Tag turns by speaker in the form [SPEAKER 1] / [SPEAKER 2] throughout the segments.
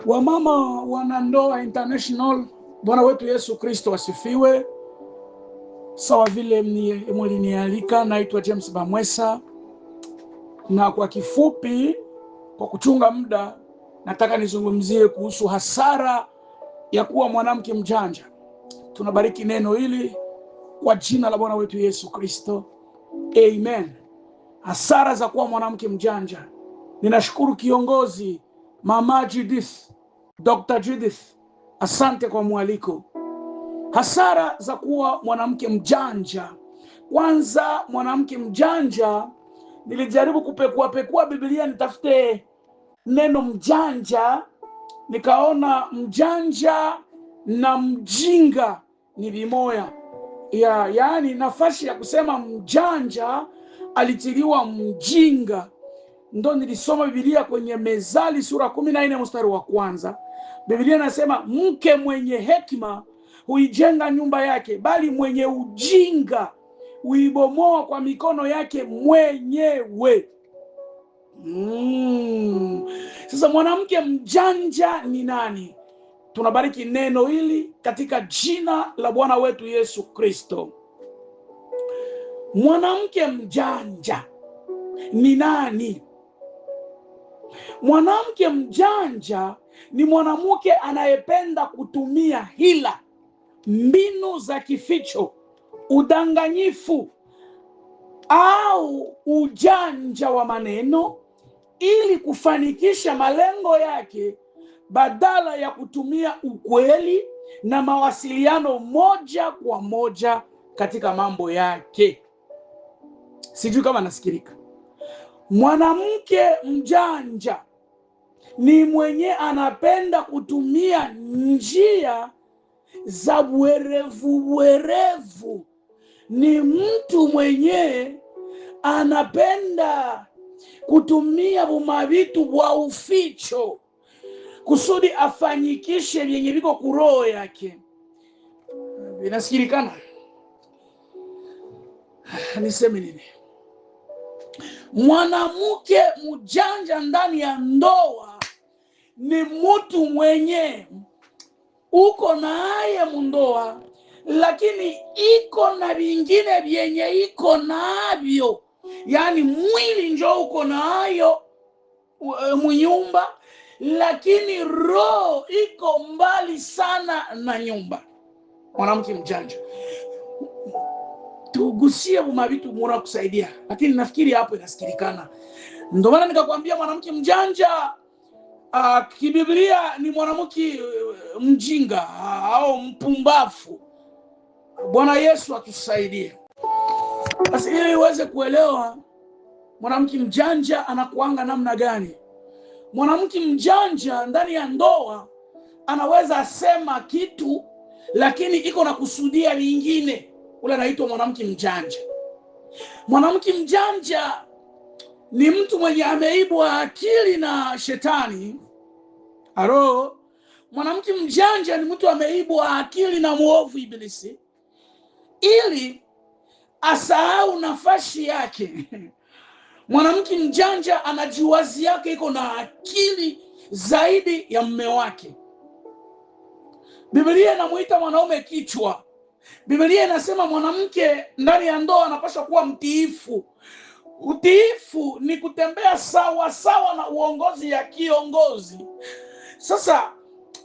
[SPEAKER 1] Wamama wanandoa International, Bwana wetu Yesu Kristo asifiwe. Sawa vile mulinialika, naitwa James Bamwesa, na kwa kifupi, kwa kuchunga muda, nataka nizungumzie kuhusu hasara ya kuwa mwanamke mjanja. Tunabariki neno hili kwa jina la Bwana wetu Yesu Kristo, amen. Hasara za kuwa mwanamke mjanja. Ninashukuru kiongozi Mama Judith, Dr. Judith, asante kwa mwaliko. Hasara za kuwa mwanamke mjanja. Kwanza, mwanamke mjanja, nilijaribu kupekua pekua Biblia nitafute neno mjanja, nikaona mjanja na mjinga ni vimoya ya, yaani nafasi ya kusema mjanja alitiliwa mjinga. Ndo nilisoma Biblia kwenye Mezali sura 14 mstari wa kwanza. Biblia inasema mke mwenye hekima huijenga nyumba yake, bali mwenye ujinga huibomoa kwa mikono yake mwenyewe. Sasa mwanamke mjanja ni nani? Tunabariki neno hili katika jina la Bwana wetu Yesu Kristo. Mwanamke mjanja ni nani? Mwanamke mjanja ni mwanamke anayependa kutumia hila, mbinu za kificho, udanganyifu au ujanja wa maneno ili kufanikisha malengo yake badala ya kutumia ukweli na mawasiliano moja kwa moja katika mambo yake. Sijui kama nasikilika. Mwanamke mjanja ni mwenye anapenda kutumia njia za bwerevu bwerevu. Ni mtu mwenye anapenda kutumia bumavitu bwa uficho kusudi afanyikishe vyenye viko kuroho yake. Vinasikilikana? Niseme nini? Mwanamke mjanja ndani ya ndoa ni mtu mwenye uko naye mundoa, lakini iko na vingine vyenye iko navyo, yaani mwili njo uko nayo munyumba, lakini roho iko mbali sana na nyumba. Mwanamke mjanja, tugusie mavitu mura kusaidia, lakini nafikiri hapo inasikilikana. Ndio maana nikakwambia mwanamke mjanja kibiblia ni mwanamke mjinga au mpumbafu. Bwana Yesu atusaidie. Basi ili uweze kuelewa mwanamke mjanja anakuanga namna gani. Mwanamke mjanja ndani ya ndoa anaweza sema kitu lakini iko na kusudia lingine. Ule anaitwa mwanamke mjanja. Mwanamke mjanja ni mtu mwenye ameibwa akili na shetani. Aro, mwanamke mjanja ni mtu ameibwa akili na muovu Ibilisi, ili asahau nafasi yake. Mwanamke mjanja anajiwazi yake iko na akili zaidi ya mume wake. Biblia inamuita mwanaume kichwa. Biblia inasema mwanamke ndani ya ndoa anapaswa kuwa mtiifu. Utiifu ni kutembea sawa sawa na uongozi ya kiongozi. Sasa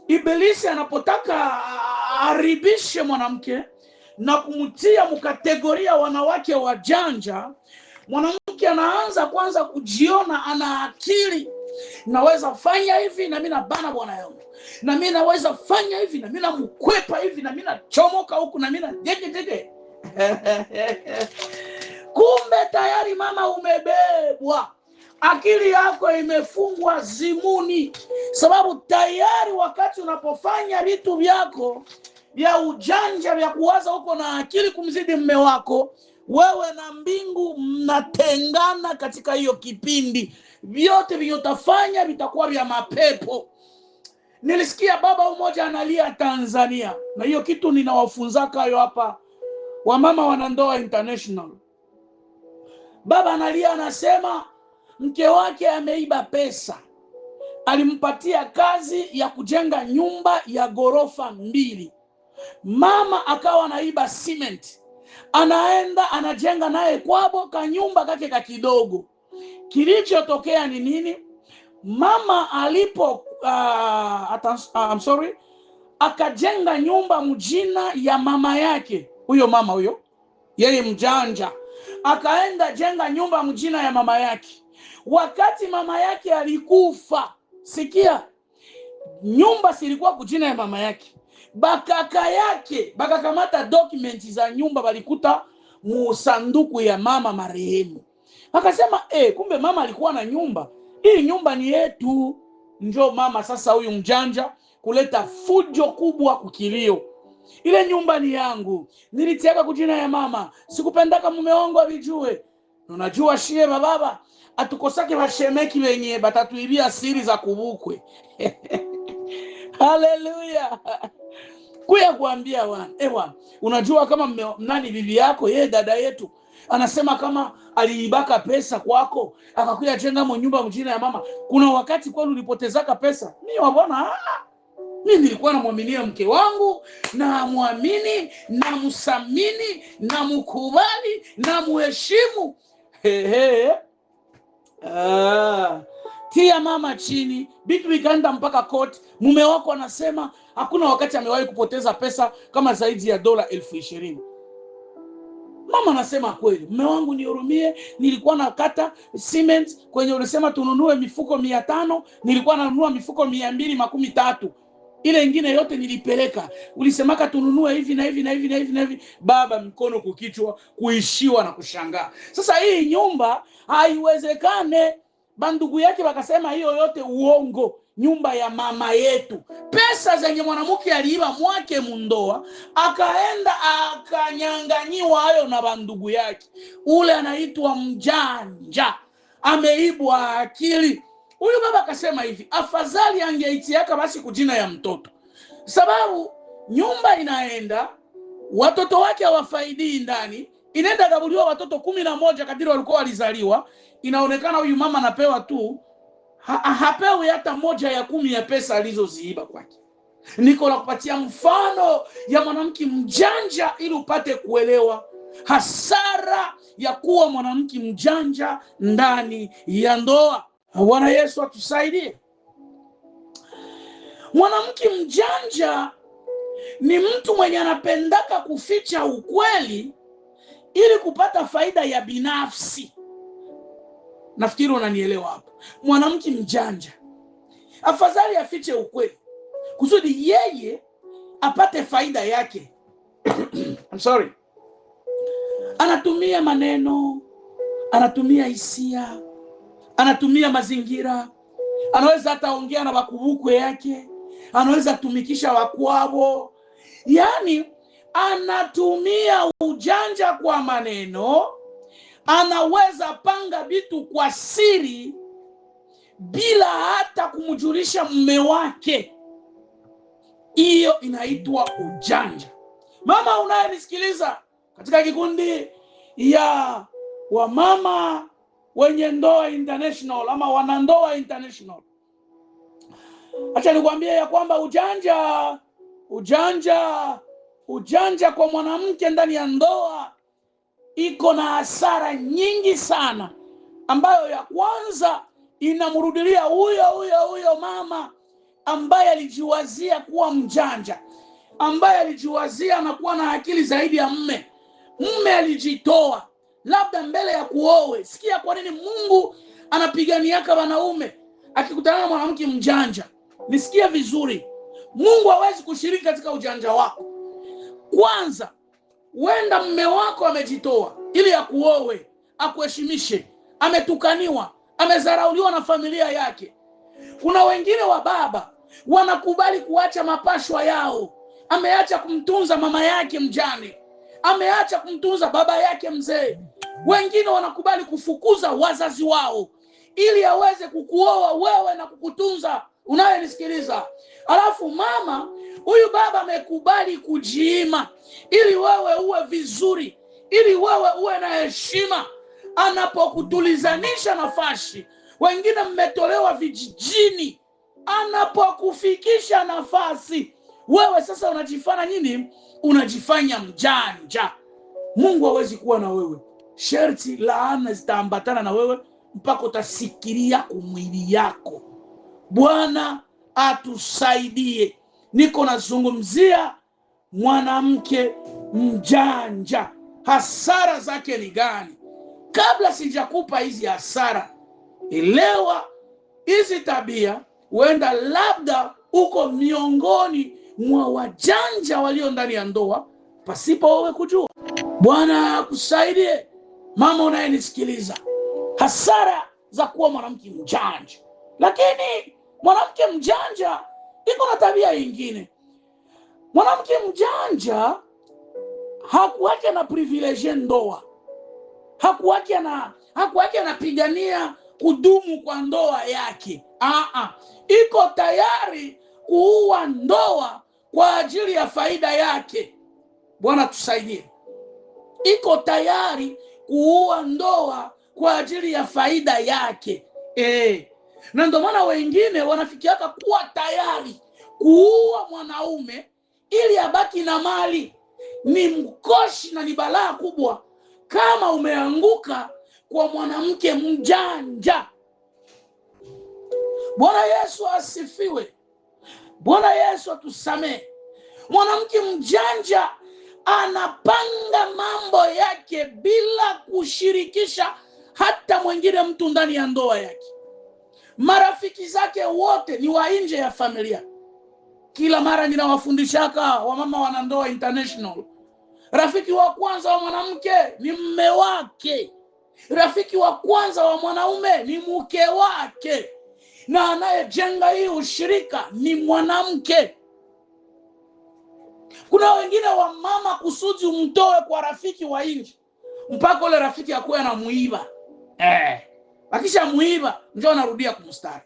[SPEAKER 1] Ibilisi anapotaka aharibishe mwanamke na kumtia mkategoria wanawake wajanja, mwanamke anaanza kwanza kujiona ana akili, naweza fanya hivi na mimi nabana bwana yangu, na mimi naweza fanya hivi na mimi namkwepa hivi na mimi nachomoka huku na mimi na jege jege. Kumbe tayari mama umebebwa, akili yako imefungwa zimuni, sababu tayari wakati unapofanya vitu vyako vya ujanja vya kuwaza huko na akili kumzidi mme wako, wewe na mbingu mnatengana katika hiyo kipindi. Vyote vyenye utafanya vitakuwa vya mapepo. Nilisikia baba mmoja analia Tanzania, na hiyo kitu ninawafunzaka hayo hapa wamama wanandoa International. Baba analia anasema mke wake ameiba pesa, Alimpatia kazi ya kujenga nyumba ya ghorofa 2. Mama akawa anaiba cement, anaenda anajenga naye kwabo kanyumba kake ka kidogo. Kilichotokea ni nini? Mama alipo I'm sorry, akajenga nyumba mjina ya mama yake. Huyo mama huyo, yeye mjanja, akaenda jenga nyumba mjina ya mama yake. Wakati mama yake alikufa, sikia, nyumba silikuwa kujina ya mama yake. Bakaka yake bakakamata dokumenti za nyumba balikuta musanduku ya mama marehemu. Akasema kumbe mama alikuwa na nyumba, hii nyumba ni yetu. Njo mama sasa huyu mjanja kuleta fujo kubwa kukilio. Ile nyumba ni yangu, nilitiaka kujina ya mama, sikupendaka mume wangu avijue. Unajua shie bababa atukosake bashemeki wenye batatuibia siri za kubukwe. Haleluya. Kuya kuambia wana, ewa, unajua kama nani bibi yako, yeye dada yetu, anasema kama aliibaka pesa kwako, akakuya jenga nyumba mjina ya mama. Kuna wakati kweli ulipotezaka pesa? Mimi wa bwana, mimi nilikuwa namwaminia mke wangu, na muamini, na msamini, na mkubali, na muheshimu. Hehe. Tia mama chini, bitu ikaenda mpaka court. Mume wako anasema hakuna wakati amewahi kupoteza pesa kama zaidi ya $20,000. Mama anasema kweli, mume wangu nihurumie, nilikuwa nakata cement kwenye ulisema tununue mifuko 500, nilikuwa nanunua mifuko 230. Ile ingine yote nilipeleka. Ulisemaka tununue hivi na hivi na hivi na hivi na hivi. Baba mkono kukichwa, kuishiwa na kushangaa. Sasa hii nyumba haiwezekane. Bandugu yake wakasema hiyo yote uongo, nyumba ya mama yetu. Pesa zenye mwanamke aliiba mwake mundoa, akaenda akanyanganyiwa hayo na bandugu yake. Ule anaitwa mjanja, ameibwa akili. Huyu baba akasema hivi, afadhali angeitiaka basi kujina ya mtoto, sababu nyumba inaenda, watoto wake hawafaidii ndani, inaenda gabuliwa watoto 11 kadiri walikuwa walizaliwa. Inaonekana huyu mama anapewa tu, hapewi hata 1/10 ya pesa alizoziiba kwake. Niko na kupatia mfano ya mwanamke mjanja ili upate kuelewa hasara ya kuwa mwanamke mjanja ndani ya ndoa. Bwana Yesu atusaidie. Mwanamke mjanja ni mtu mwenye anapendaka kuficha ukweli ili kupata faida ya binafsi. Nafikiri unanielewa hapo. Mwanamke mjanja afadhali afiche ukweli kusudi yeye apate faida yake. I'm sorry. Anatumia maneno, anatumia hisia, anatumia mazingira, anaweza hata ongea na wakubukwe yake, anaweza tumikisha wakwabo. Yani anatumia ujanja kwa maneno, anaweza panga vitu kwa siri bila hata kumjulisha mume wake. Hiyo inaitwa ujanja. Mama unayenisikiliza katika kikundi ya wamama wenye ndoa international ama wanandoa international, acha nikwambie ya kwamba ujanja, ujanja, ujanja kwa mwanamke ndani ya ndoa iko na hasara nyingi sana, ambayo ya kwanza inamrudilia huyo huyo huyo mama ambaye alijiwazia kuwa mjanja, ambaye alijiwazia na kuwa na akili zaidi ya mme. Mme alijitoa labda mbele ya kuowe. Sikia kwa nini Mungu anapiganiaka wanaume akikutana na mwanamke mjanja. Nisikie vizuri, Mungu hawezi kushiriki katika ujanja wako. Kwanza, wenda mme wako amejitoa ili akuowe, akuheshimishe, ametukaniwa, amezarauliwa na familia yake. Kuna wengine wa baba wanakubali kuacha mapashwa yao. Ameacha kumtunza mama yake mjane, ameacha kumtunza baba yake mzee. Wengine wanakubali kufukuza wazazi wao ili aweze kukuoa wewe na kukutunza, unayenisikiliza. Alafu mama huyu baba amekubali kujiima ili wewe uwe vizuri, ili wewe uwe na heshima. Anapokutulizanisha nafasi, wengine mmetolewa vijijini Anapokufikisha nafasi, wewe sasa unajifanya nini? Unajifanya mjanja. Mungu hawezi kuwa na wewe. Sherti laana zitaambatana na wewe mpaka utasikiria kumwili yako. Bwana atusaidie. Niko nazungumzia mwanamke mjanja, hasara zake ni gani? Kabla sijakupa hizi hasara, elewa hizi tabia, huenda labda uko miongoni mwa wajanja walio ndani ya ndoa pasipo wewe kujua. Bwana akusaidie mama unayenisikiliza, hasara za kuwa mwanamke mjanja. Lakini mwanamke mjanja iko na tabia ingine. Mwanamke mjanja hakuwake na privilege ndoa, hakuwake anapigania kudumu kwa ndoa yake. Iko tayari kuua ndoa kwa ajili ya faida yake. Bwana tusaidie. Iko tayari kuua ndoa kwa ajili ya faida yake. Na ndio maana wengine wanafikiaka kuwa tayari kuua mwanaume ili abaki na mali. Ni mkoshi na ni balaa kubwa kama umeanguka kwa mwanamke mjanja. Bwana Yesu asifiwe. Bwana Yesu atusamee. Mwanamke mjanja anapanga mambo yake bila kushirikisha hata mwingine mtu ndani ya ndoa yake. Marafiki zake wote ni wa nje ya familia. Kila mara ninawafundishaka wamama wanandoa international, rafiki wa kwanza wa mwanamke ni mme wake, rafiki wa kwanza wa mwanaume ni mke wake, na anayejenga hii ushirika ni mwanamke. Kuna wengine wa mama kusudi umtoe kwa rafiki wa nje, mpaka ule rafiki akuwe anamuiba. Akisha muiba ndio anarudia kumstari.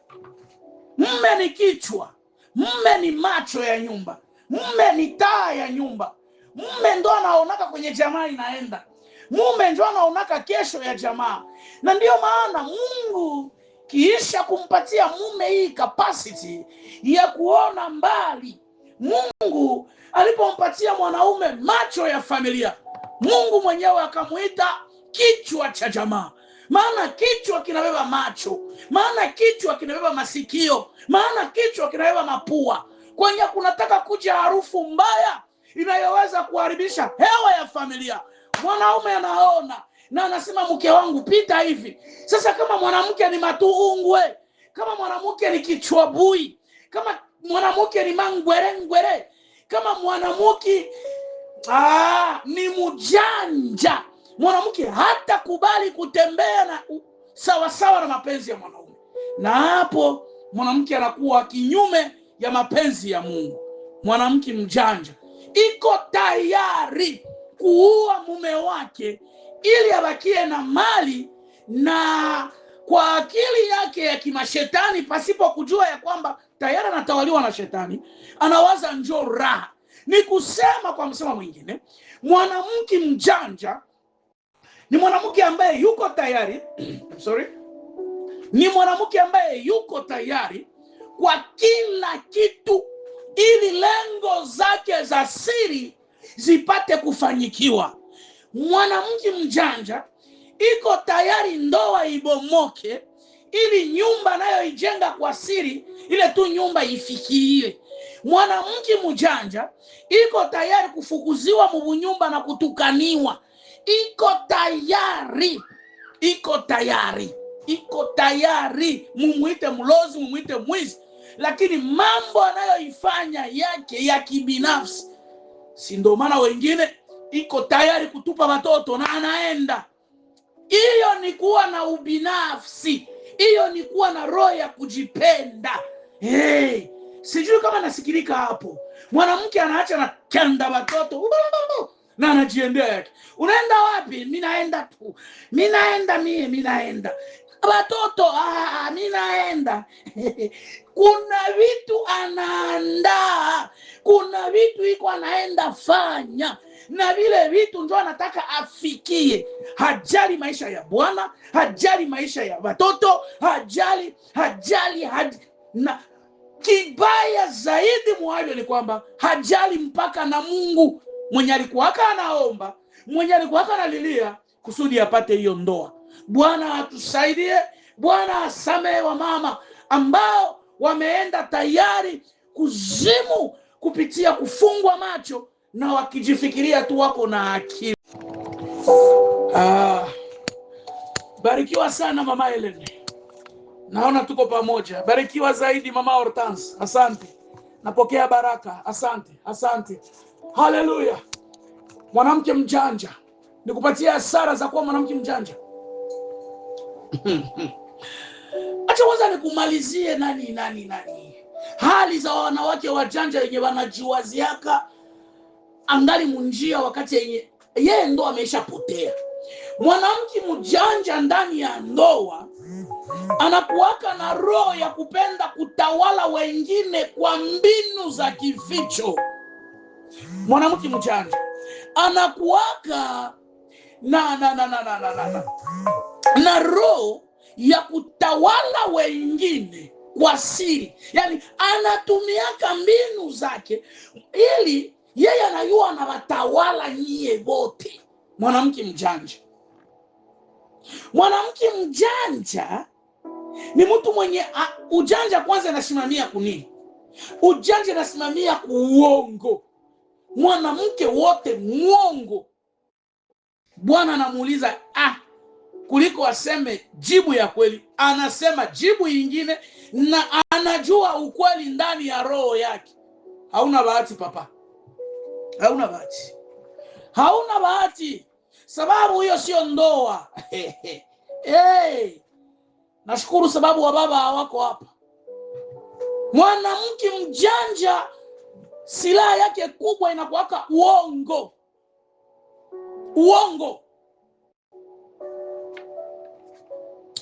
[SPEAKER 1] Mme ni kichwa, mme ni macho ya nyumba, mme ni taa ya nyumba, mme ndo anaonaka kwenye jamaa inaenda, mume ndo anaonaka kesho ya jamaa. Na ndio maana Mungu kiisha kumpatia mume hii capacity ya kuona mbali, Mungu alipompatia mwanaume macho ya familia, Mungu mwenyewe akamuita kichwa cha jamaa. Maana kichwa kinabeba macho, maana kichwa kinabeba masikio, maana kichwa kinabeba mapua. Kwenye kunataka kuja harufu mbaya inayoweza kuharibisha hewa ya familia, mwanaume anaona na anasema mke wangu pita hivi. Sasa kama mwanamke ni matuungwe, kama mwanamke ni kichwabui, kama mwanamke ni mangwerengwere, kama mwanamke ni mjanja, mwanamke hata kubali kutembea na sawa sawa na mapenzi ya mwanaume. Na hapo mwanamke anakuwa kinyume ya mapenzi ya Mungu. Mwanamke mjanja iko tayari kuua mume wake ili abakie na mali, na kwa akili yake ya kimashetani, pasipo kujua ya kwamba tayari anatawaliwa na shetani, anawaza njoo raha. Ni kusema kwa msemo mwingine, mwanamke mjanja ni mwanamke ambaye yuko tayari ni mwanamke ambaye yuko tayari kwa kila kitu ili lengo zake za siri zipate kufanyikiwa. Mwanamke mjanja iko tayari ndoa ibomoke ili nyumba nayoijenga kwa siri ile tu nyumba ifikirie. Mwanamke mjanja iko tayari kufukuziwa mubunyumba na kutukaniwa. Iko tayari, iko tayari, iko tayari. Mumuite mlozi, mumuite mwizi, lakini mambo anayoifanya yake ya kibinafsi, si ndio maana wengine iko tayari kutupa watoto na anaenda. Hiyo ni kuwa na ubinafsi, hiyo ni kuwa na roho ya kujipenda. Hey, sijui kama nasikilika hapo. Mwanamke anaacha na kenda watoto na anajiendea yake. Unaenda wapi? Mimi naenda tu, mimi naenda, mimi naenda watoto, mimi naenda. Kuna vitu anaandaa, kuna vitu iko anaenda fanya, na vile vitu ndio anataka afikie. Hajali maisha ya bwana, hajali maisha ya watoto, hajali, hajali, hajali. Na Kibaya zaidi mwavyo ni kwamba hajali mpaka na Mungu mwenye alikuwaka anaomba, mwenye alikuwaka analilia kusudi apate hiyo ndoa. Bwana atusaidie, Bwana asamehe wamama ambao wameenda tayari kuzimu kupitia kufungwa macho na wakijifikiria tu wako na akili. Ah, barikiwa sana mama Helen, naona tuko pamoja. Barikiwa zaidi mama Hortense, asante. Napokea baraka, asante, asante. Haleluya. Mwanamke mjanja, nikupatia hasara za kuwa mwanamke mjanja. Acha kwanza nikumalizie nani nani nani, hali za wanawake wajanja wenye wanajiwaziaka angali munjia wakati yenye yeye ndo ameshapotea. Mwanamke mjanja ndani ya ndoa anakuwaka na roho ya kupenda kutawala wengine kwa mbinu za kificho. Mwanamke mjanja anakuwaka na na na na na na na, na, na roho ya kutawala wengine kwa siri, yaani anatumiaka mbinu zake ili yeye anayua anawatawala nyie wote. Mwanamke mjanja, mwanamke mjanja ni mtu mwenye ujanja kwanza anasimamia kunini? Ujanja anasimamia kuuongo. Mwanamke wote mwongo, Bwana anamuuliza kuliko aseme jibu ya kweli, anasema jibu ingine, na anajua ukweli ndani ya roho yake. Hauna bahati papa, hauna bahati, hauna bahati, sababu hiyo sio ndoa. Hey, nashukuru sababu wa baba hawako hapa. Mwanamke mjanja silaha yake kubwa inakuwaka uongo, uongo.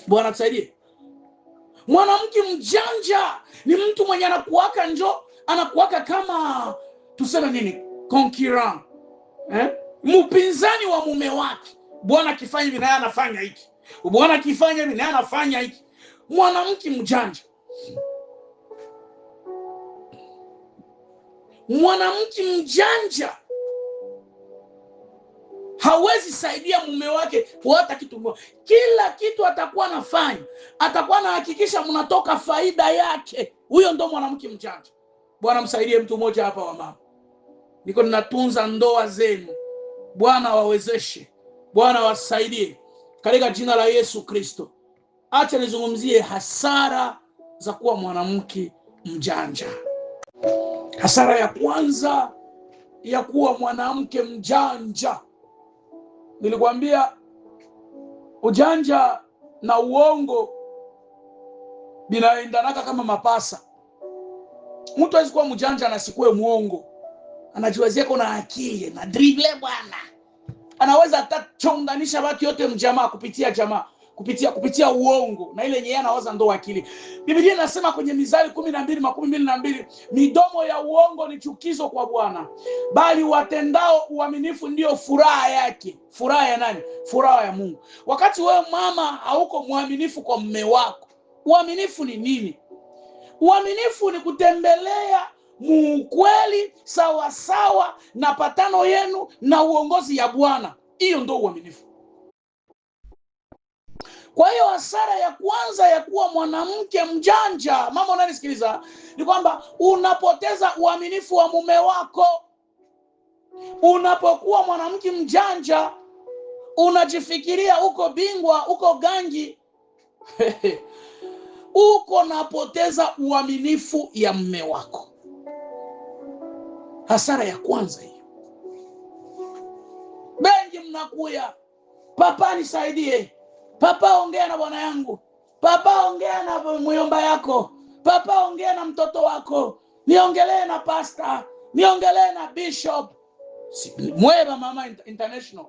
[SPEAKER 1] Bwana tusaidie. Mwanamke mjanja ni mtu mwenye anakuwaka njo anakuwaka kama tuseme nini, concurrent, eh? Mpinzani wa mume wake. Bwana akifanya hivi naye anafanya hiki, bwana akifanya hivi naye anafanya hiki. Mwanamke mjanja, mwanamke mjanja hawezi saidia mume wake hata kitu moja. Kila kitu atakuwa anafanya, atakuwa anahakikisha mnatoka faida yake. Huyo ndo mwanamke mjanja. Bwana msaidie mtu mmoja hapa wa mama, niko ninatunza ndoa zenu. Bwana wawezeshe, Bwana wasaidie katika jina la Yesu Kristo. Acha nizungumzie hasara za kuwa mwanamke mjanja. Hasara ya kwanza ya kuwa mwanamke mjanja, nilikwambia ujanja na uongo vinaendanaka kama mapasa. Mtu hawezi kuwa mjanja na sikuwe muongo. Anajiwazia kuna akili na dribble bwana, anaweza hata chonganisha watu yote mjamaa kupitia jamaa kupitia uongo na ile yenye anawaza ndo akili. Biblia inasema kwenye Mizali 12:22, midomo ya uongo ni chukizo kwa Bwana, bali watendao uaminifu ndio furaha yake. Furaha ya nani? Furaha ya Mungu. Wakati wewe mama hauko mwaminifu kwa mume wako, uaminifu ni nini? Uaminifu ni kutembelea muukweli sawasawa na patano yenu na uongozi ya Bwana. Hiyo ndo uaminifu. Kwa hiyo hasara ya kwanza ya kuwa mwanamke mjanja, mama unanisikiliza, ni kwamba unapoteza uaminifu wa mume wako. Unapokuwa mwanamke mjanja, unajifikiria uko bingwa, uko gangi uko napoteza uaminifu ya mume wako. Hasara ya kwanza hiyo. Bengi mnakuya, papa nisaidie, papa ongea na bwana yangu, papa ongea na muyomba yako, papa ongea na mtoto wako, niongelee na pasta, niongelee na bishop. Mweba mama international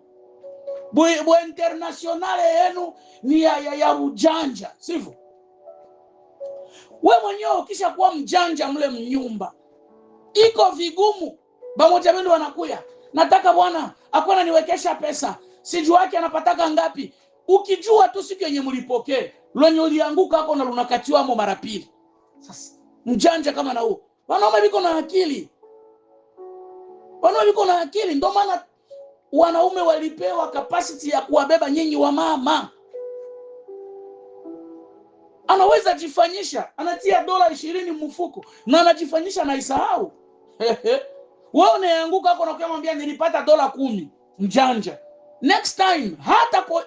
[SPEAKER 1] bu internationale yenu ni ya ujanja, sivyo? We mwenyewe ukisha kuwa mjanja mle mnyumba iko vigumu. Bamoja wenu wanakuya, nataka bwana akuwa ananiwekesha pesa, sijui wake anapataka ngapi. Ukijua tu siku yenye mlipokee lenye ulianguka hako na lunakatiwa mo mara pili. Sasa Mjanja kama na huo. Wanaume biko na akili, wanaume biko na akili. Ndio maana wanaume walipewa capacity ya kuwabeba nyinyi wa mama. Anaweza jifanyisha, anatia $20 mfuko na anajifanyisha na isahau. Wewe unaanguka hapo na kumwambia nilipata $10. Mjanja. Next time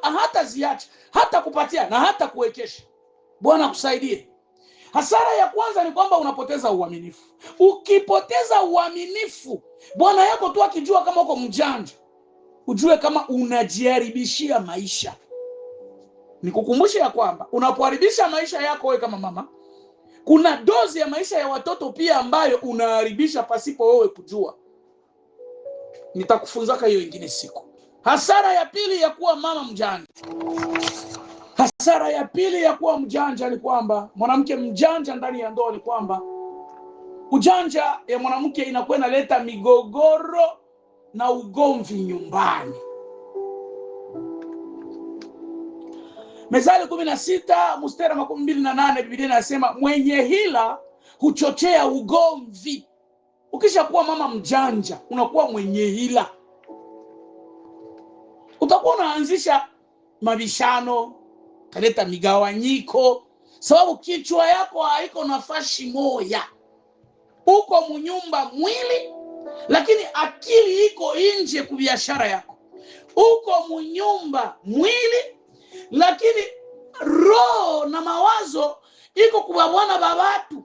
[SPEAKER 1] hata ziacha, hata kupatia na hata kuwekesha. Bwana akusaidie. Hasara ya kwanza ni kwamba unapoteza uaminifu. Ukipoteza uaminifu, bwana yako tu akijua kama uko mjanja, ujue kama unajiharibishia maisha. Nikukumbushe ya kwamba unapoharibisha maisha yako wewe kama mama, kuna dozi ya maisha ya watoto pia ambayo unaharibisha pasipo wewe kujua. Nitakufunzaka hiyo ingine siku. Hasara ya pili ya kuwa mama mjanja. Hasara ya pili ya kuwa mjanja ni kwamba mwanamke mjanja ndani ya ndoa ni kwamba ujanja ya mwanamke inakuwa inaleta migogoro na ugomvi nyumbani. Mezali 16 mstari 28, Biblia inasema mwenye hila huchochea ugomvi. Ukishakuwa mama mjanja unakuwa mwenye hila, utakuwa unaanzisha mabishano, kaleta migawanyiko, sababu kichwa yako haiko nafasi moya. Uko munyumba mwili, lakini akili iko nje ku biashara yako. Uko munyumba mwili, lakini roho na mawazo iko kwa bwana babatu.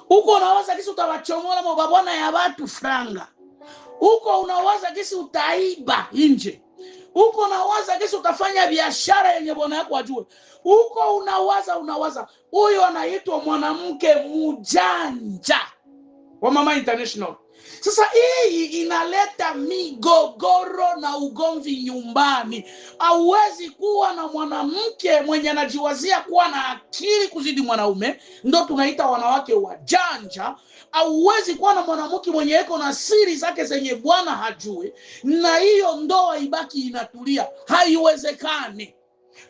[SPEAKER 1] Uko unawaza kisi utawachomola mwa babwana ya watu franga. Uko unawaza kisi utaiba nje. Uko unawaza kisi utafanya biashara yenye bwana yako ajue. Uko unawaza. Huyo anaitwa mwanamke mjanja wa Mama International. Sasa hii inaleta migogoro na ugomvi nyumbani. Hauwezi kuwa na mwanamke mwenye anajiwazia kuwa na akili kuzidi mwanaume, ndo tunaita wanawake wajanja. Hauwezi kuwa na mwanamke mwenye eko na siri zake zenye bwana hajui, na hiyo ndoa ibaki inatulia. Haiwezekani.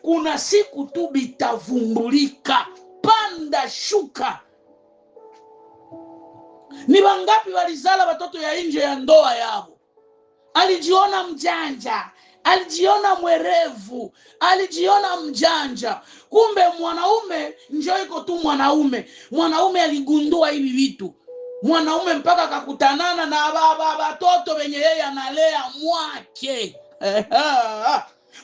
[SPEAKER 1] Kuna siku tu bitavumbulika, panda shuka. Ni wangapi walizala watoto ya nje ya ndoa yao? Alijiona mjanja, alijiona mwerevu, alijiona mjanja. Kumbe mwanaume njoo iko tu mwanaume. Mwanaume aligundua hivi vitu. Mwanaume mpaka akakutanana na baba watoto wenye yeye analea mwake.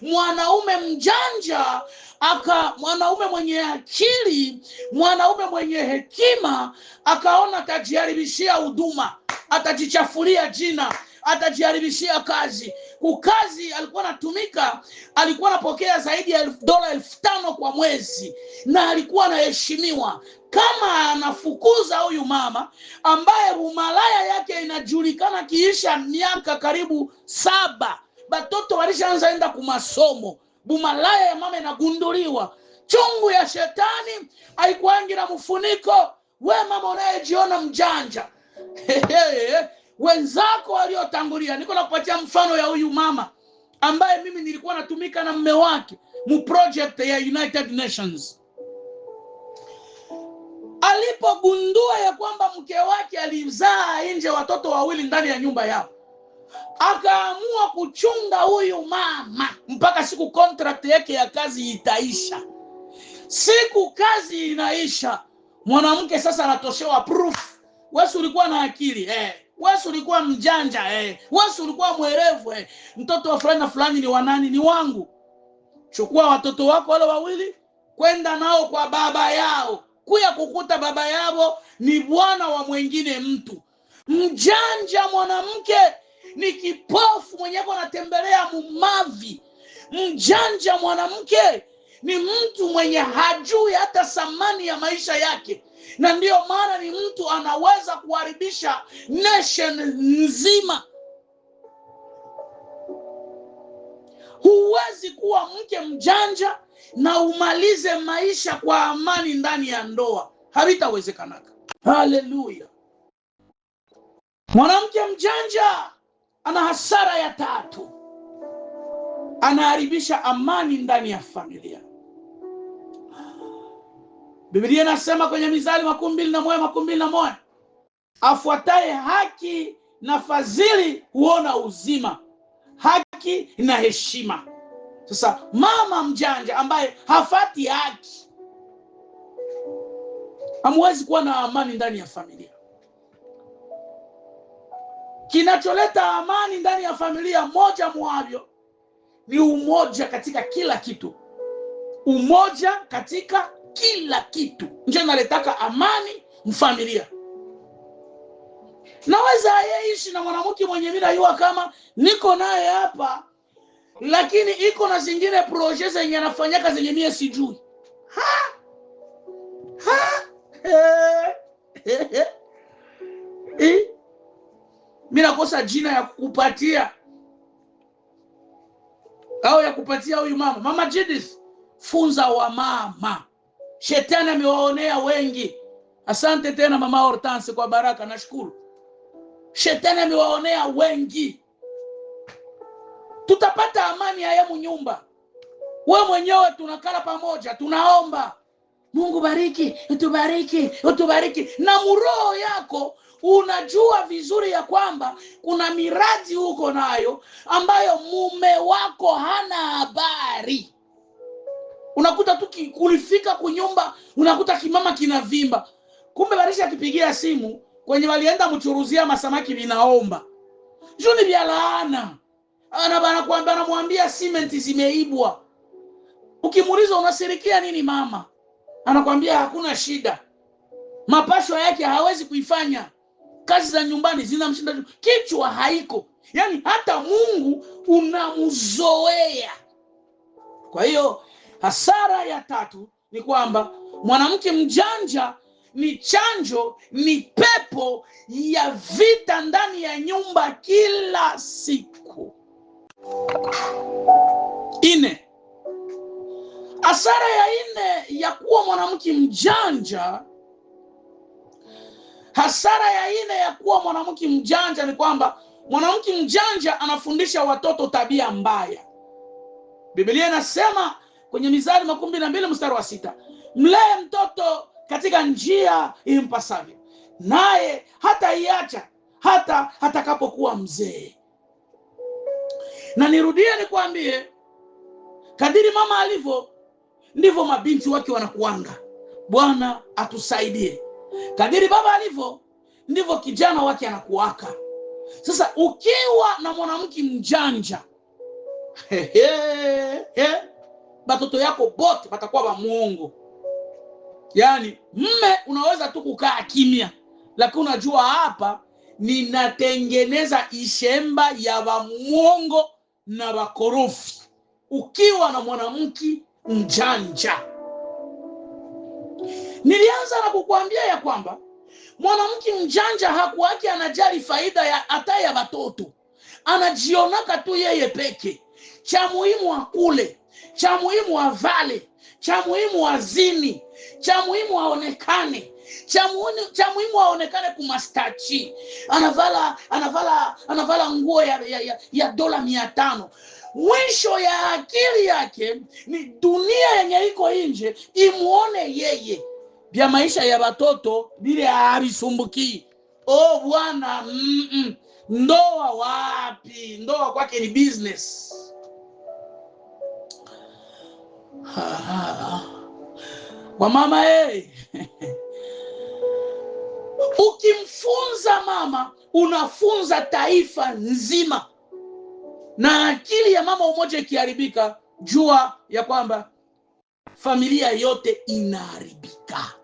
[SPEAKER 1] Mwanaume mjanja aka, mwanaume mwenye akili, mwanaume mwenye hekima akaona atajiharibishia huduma, atajichafulia jina, atajiharibishia kazi. Kukazi alikuwa anatumika, alikuwa anapokea zaidi ya $5,000 kwa mwezi na alikuwa anaheshimiwa. Kama anafukuza huyu mama ambaye umalaya yake inajulikana kiisha miaka karibu 7, batoto walishaanza enda kumasomo, bumalaya ya mama inagunduliwa. Chungu ya shetani haikuangi na mfuniko. We mama unayejiona mjanja, wenzako waliotangulia, niko nakupatia mfano ya huyu mama ambaye mimi nilikuwa natumika na mume wake mu project ya United Nations. Alipogundua ya kwamba mke wake alizaa nje watoto wawili ndani ya nyumba yao, akaamua kuchunga huyu mama mpaka siku contract yake ya kazi itaisha. Siku kazi inaisha, mwanamke sasa anatoshewa proof. Wewe ulikuwa na akili, wewe ulikuwa mjanja, wewe ulikuwa mwerevu, mtoto wa fulani na fulani ni wanani? Ni wangu. Chukua watoto wako wale wawili kwenda nao kwa baba yao. Kuya kukuta baba yao ni bwana wa mwingine mtu. Mjanja mwanamke ni kipofu mwenye anatembelea mumavi. Mjanja mwanamke ni mtu mwenye hajui hata thamani ya maisha yake, na ndiyo maana ni mtu anaweza kuharibisha nation nzima. Huwezi kuwa mke mjanja na umalize maisha kwa amani ndani ya ndoa, havitawezekanaka. Haleluya. Mwanamke mjanja ana hasara ya tatu, anaharibisha amani ndani ya familia. Biblia inasema kwenye Mizali 21:21, afuataye haki na fadhili huona uzima, haki na heshima. Sasa mama mjanja ambaye hafati haki, hamwezi kuwa na amani ndani ya familia. Kinacholeta amani ndani ya familia, moja mwavyo ni umoja katika kila kitu. Umoja katika kila kitu ndio naletaka amani mfamilia. Naweza yeishi na mwanamke mwenye mimi najua kama niko naye hapa, lakini iko na zingine projet zenye anafanyaka zenye mie sijui. Ha! Ha! Mimi nakosa jina ya kukupatia au ya kupatia huyu mama. Mama Judith, funza wa mama. Shetani amewaonea wengi. Asante tena mama Hortense kwa baraka, nashukuru. Shetani amewaonea wengi. Tutapata amani haya munyumba. We mwenyewe tunakala pamoja, tunaomba Mungu bariki, utubariki, utubariki. Na muroho yako unajua vizuri ya kwamba kuna miradi huko nayo ambayo mume wako hana habari. Unakuta tu kulifika kunyumba, unakuta kimama kinavimba. Kumbe barisha akipigia simu kwenye walienda mchuruzia masamaki vinaomba. Juni vya laana. Ana anamwambia simenti zimeibwa. Ukimuuliza unasirikia nini mama? Anakwambia hakuna shida. Mapasho yake hawezi kuifanya. Kazi za nyumbani zinamshinda, kichwa haiko. Yaani hata Mungu unamzoea. Kwa hiyo hasara ya tatu ni kwamba mwanamke mjanja ni chanjo, ni pepo ya vita ndani ya nyumba kila siku. Ine, hasara ya ine ya kuwa mwanamke mjanja, hasara ya ine ya kuwa mwanamke mjanja ni kwamba mwanamke mjanja anafundisha watoto tabia mbaya. Biblia inasema kwenye Mizali 22:6, mlee mtoto katika njia impasavyo, naye hataiacha hata atakapokuwa mzee. Na nirudie nikwambie, kadiri mama alivyo ndivyo mabinti wake wanakuanga. Bwana atusaidie. Kadiri baba alivyo ndivyo kijana wake anakuaka. Sasa ukiwa na mwanamke mjanja, batoto yako bote batakuwa ba muongo. Yaani mme unaweza tu kukaa kimya, lakini unajua hapa ninatengeneza ishemba ya bamuongo na bakorofi. Ukiwa na mwanamke mjanja. Nilianza na kukuambia ya kwamba mwanamke mjanja hakuwake anajali faida ya hata ya watoto. Anajionaka tu yeye peke. Cha muhimu akule, cha muhimu avale, cha muhimu azini, cha muhimu aonekane, cha muhimu aonekane kumastachi. Anavala nguo ya dola 500. Mwisho ya akili yake ni dunia yenye iko nje imuone yeye. Bya maisha ya watoto bile habisumbuki. Oh bwana, Ndoa wapi? Ndoa kwake ni business. Kwa mama Ukimfunza mama unafunza taifa nzima. Na akili ya mama umoja ikiharibika, jua ya kwamba familia yote inaharibika.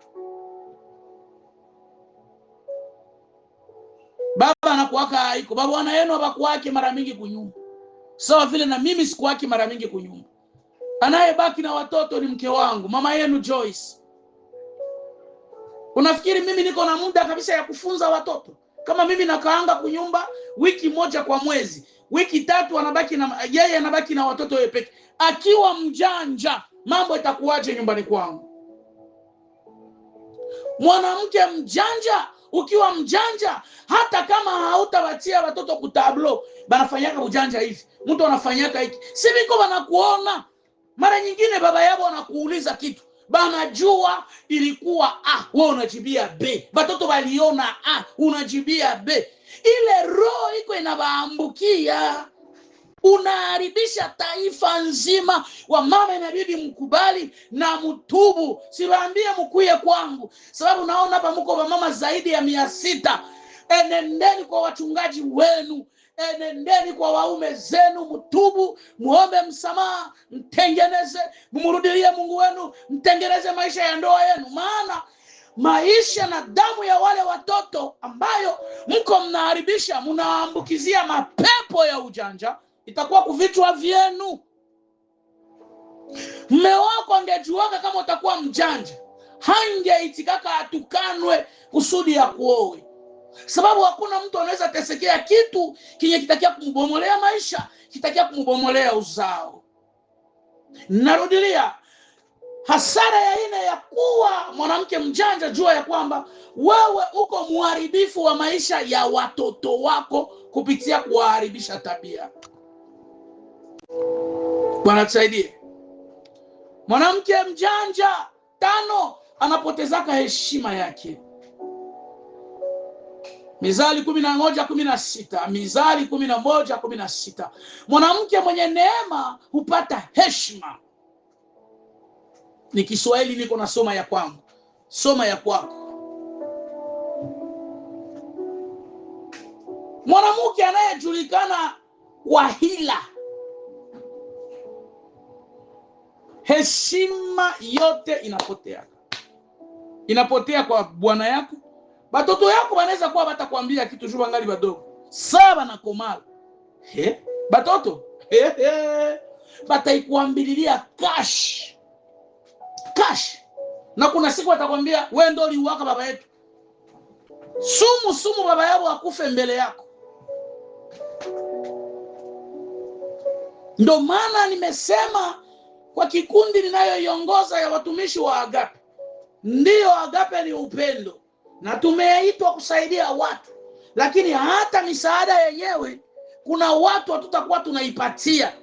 [SPEAKER 1] Baba anakuwaka haiko, baba wana yenu habakuwake mara mingi kunyumba. Sawa vile na mimi sikuwake mara mingi kunyumba. Anayebaki na watoto ni mke wangu, mama yenu Joyce. Unafikiri mimi niko na muda kabisa ya kufunza watoto? Kama mimi nakaanga kunyumba wiki moja kwa mwezi, wiki 3 anabaki na yeye, anabaki na watoto yeye peke. Akiwa mjanja, mambo itakuwaje nyumbani kwangu? Mwanamke mjanja, ukiwa mjanja hata kama hautawatia watoto kutablo, banafanyaka ujanja hivi. Mtu anafanyaka hiki. Si biko wanakuona. Mara nyingine baba yao anakuuliza kitu. Banajua ilikuwa A, wewe unajibia B. Batoto baliona A, unajibia B. Ile roho iko inabaambukia. Unaharibisha taifa nzima. Wamama inabidi mkubali na mtubu. Siwaambie mkuye kwangu, sababu naona hapa mko wamama zaidi ya 600. Enendeni kwa wachungaji wenu, enendeni kwa waume zenu, mtubu, muombe msamaha, mtengeneze, mumrudilie Mungu wenu, mtengeneze maisha ya ndoa yenu. Maana maisha na damu ya wale watoto ambayo mko mnaharibisha, mnaambukizia mapepo ya ujanja, itakuwa kuvichwa vyenu. Mme wako angejuaka kama utakuwa mjanja, hangeitikaka atukanwe kusudi ya kuowe, sababu hakuna mtu anaweza tesekea kitu kinye kitakia kumbomolea maisha, kitakia kumbomolea uzao. Narudilia, hasara ya ine ya kuwa mwanamke mjanja, jua ya kwamba wewe uko muharibifu wa maisha ya watoto wako kupitia kuwaharibisha tabia. Bwana tusaidie. Mwanamke mjanja, 5, anapotezaka heshima yake. Mizali 11:16, Mizali 11:16. Mwanamke mwenye neema hupata heshima. Ni Kiswahili niko nasoma ya kwangu, soma ya kwako. Mwanamke anayejulikana kwa hila, heshima yote inapotea. Inapotea kwa bwana yako. Batoto yako wanaweza kuwa batakwambia kitu juu bangali badogo. Saba na komala. He? Batoto? He he. Bataikuambililia cash. Cash. Na kuna siku watakwambia wewe ndio uliuaka baba yetu. Sumu sumu baba yao akufe mbele yako. Ndio maana nimesema kwa kikundi ninayoiongoza ya watumishi wa Agape. Ndiyo, Agape ni upendo na tumeitwa kusaidia watu, lakini hata misaada yenyewe kuna watu hatutakuwa tunaipatia,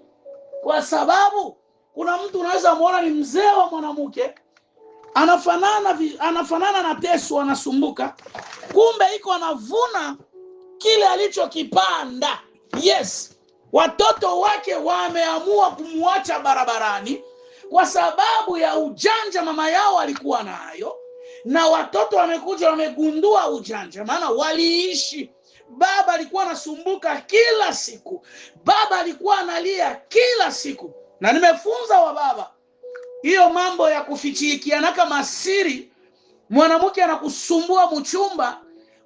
[SPEAKER 1] kwa sababu kuna mtu unaweza muona ni mzee wa mwanamke anafanana na Tesu, anasumbuka, kumbe iko anavuna kile alichokipanda. Yes, watoto wake wameamua kumwacha barabarani kwa sababu ya ujanja mama yao alikuwa nayo, na watoto wamekuja wamegundua ujanja, maana waliishi. Baba alikuwa anasumbuka kila siku, baba alikuwa analia kila siku. Na nimefunza wa baba hiyo mambo ya kufichikiana kama siri. Mwanamke anakusumbua mchumba,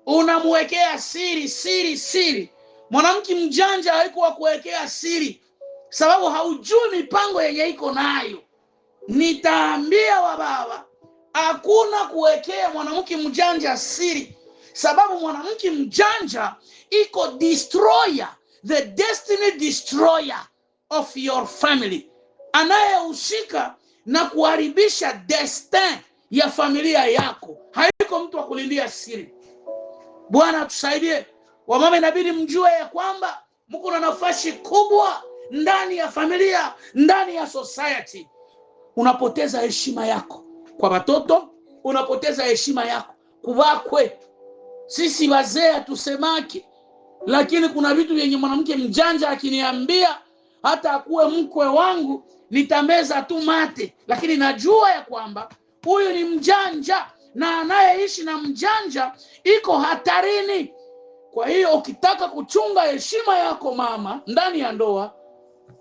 [SPEAKER 1] unamwekea siri siri siri. Mwanamke mjanja haikuwa kuwekea siri, sababu haujui mipango yenye iko nayo. Nitaambia wa baba, hakuna kuwekea mwanamke mjanja siri, sababu mwanamke mjanja iko destroyer, the destiny destroyer of your family, anayehusika na kuharibisha destin ya familia yako. Haiko mtu wa kulindia siri. Bwana tusaidie. Wamama inabidi mjue ya kwamba mko na nafasi kubwa ndani ya familia, ndani ya society. Unapoteza heshima yako kwa watoto, unapoteza heshima yako kubakwe. Sisi wazee hatusemaki, lakini kuna vitu vyenye mwanamke mjanja akiniambia, hata akuwe mkwe wangu nitameza tu mate, lakini najua ya kwamba huyu ni mjanja, na anayeishi na mjanja iko hatarini. Kwa hiyo ukitaka kuchunga heshima yako mama ndani ya ndoa,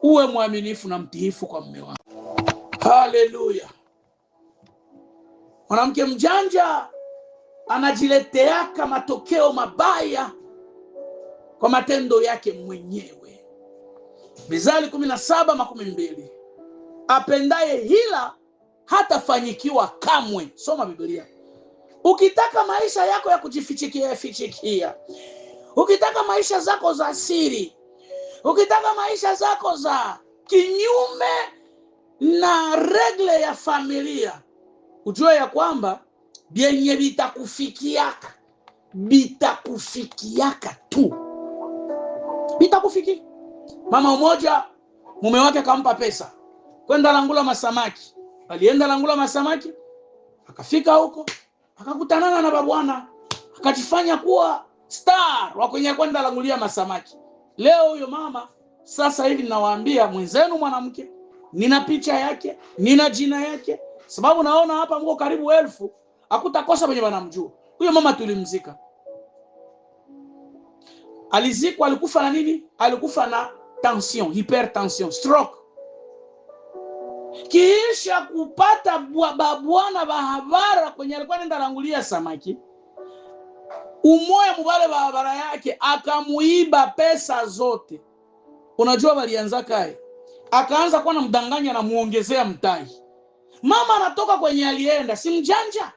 [SPEAKER 1] uwe mwaminifu na mtiifu kwa mume wako. Haleluya. Mwanamke mjanja anajileteaka matokeo mabaya kwa matendo yake mwenyewe. Mizali 17:12. Apendaye hila hatafanyikiwa kamwe. Soma Biblia. Ukitaka maisha yako ya kujifichikia fichikia, ukitaka maisha zako za siri, ukitaka maisha zako za kinyume na regle ya familia, ujue ya kwamba vyenye bitakufikiaka bitakufikiaka tu, bitakufikia. Mama mmoja mume wake akampa pesa kwenda langula masamaki. Alienda langula masamaki, akafika huko akakutanana na babwana, akajifanya kuwa star wa kwenye kwenda langulia masamaki. Leo huyo mama sasa hivi ninawaambia mwenzenu mwanamke, nina picha yake, nina jina yake, sababu naona hapa mko karibu 1000, hakutakosa wenye wanamjua. Huyo mama tulimzika. Alizikwa, alikufa na nini? Alikufa na tension, hypertension, stroke. Kisha kupata babwana bahabara kwenye alikuwa anaenda langulia samaki, umoya mubale bahabara yake akamuiba pesa zote. Unajua walianza kae, akaanza kuwa namdanganya na muongezea mtaji. Mama anatoka kwenye alienda, si mjanja,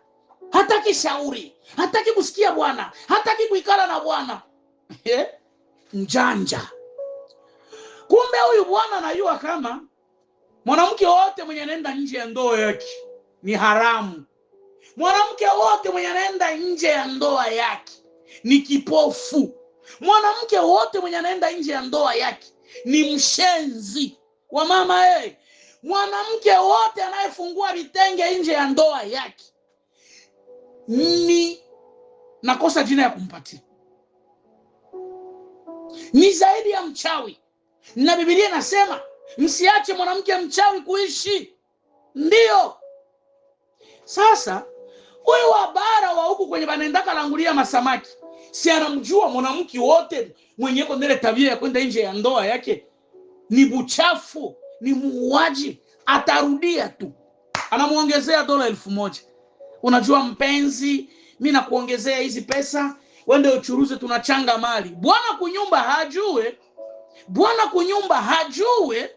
[SPEAKER 1] hataki shauri, hataki kusikia bwana, hataki kuikala na bwana mjanja. Kumbe huyu bwana anajua kama mwanamke wote mwenye anaenda nje ya ndoa yake ni haramu. Mwanamke wote mwenye anaenda nje ya ndoa yake ni kipofu. Mwanamke wote mwenye anaenda nje ya ndoa yake ni mshenzi wa mama. Mwanamke wote anayefungua vitenge nje ya ndoa yake ni, nakosa jina ya kumpatia, ni zaidi ya mchawi. Na Biblia inasema msiache mwanamke mchawi kuishi. Ndio sasa huyu wa bara wa huku kwenye banaendaka langulia masamaki, si anamjua mwanamke wote mwenye yuko ndele tabia ya kwenda nje ya ndoa yake ni buchafu, ni muuaji, atarudia tu. Anamuongezea dola 1000. Unajua mpenzi, mimi nakuongezea hizi pesa, wende uchuruze, tunachanga mali. Bwana kunyumba hajue. Bwana kunyumba hajue.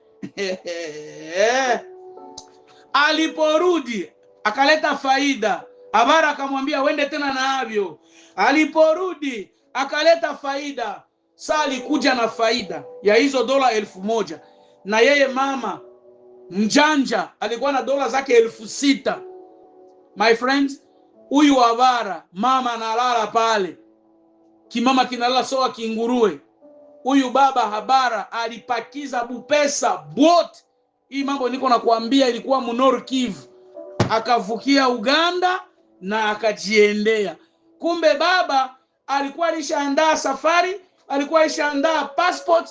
[SPEAKER 1] Aliporudi akaleta faida. Habara akamwambia wende tena na avyo. Aliporudi akaleta faida. Sasa alikuja na faida ya hizo dola 1000. Na yeye mama mjanja alikuwa na dola zake 6000. My friends, huyu Habara mama analala pale, kimama kinalala soa kinguruwe. Huyu baba Habara alipakiza bupesa bwote. Hii mambo niko nakuambia ilikuwa Nord Kivu. Akavukia Uganda na akajiendea. Kumbe baba alikuwa alishaandaa safari, alikuwa alishaandaa passport.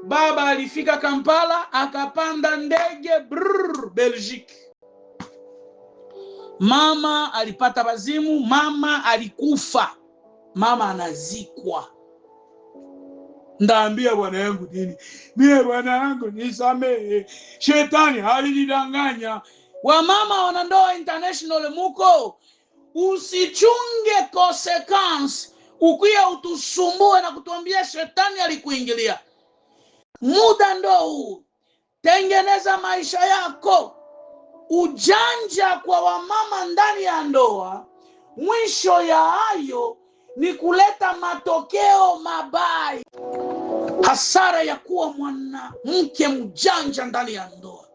[SPEAKER 1] Baba alifika Kampala, akapanda ndege brrr, Belgique. Mama alipata bazimu, mama alikufa. Mama anazikwa. Ndaambia bwana yangu nini? Mie bwana yangu nisamehe. Shetani alinidanganya. Wamama wanandoa international muko, usichunge consequence ukuya utusumbue na kutuambia shetani alikuingilia. Muda ndo huu, tengeneza maisha yako. Ujanja kwa wamama ndani ya ndoa, mwisho ya hayo ni kuleta matokeo mabaya. Hasara ya kuwa mwanamke mjanja ndani ya ndoa.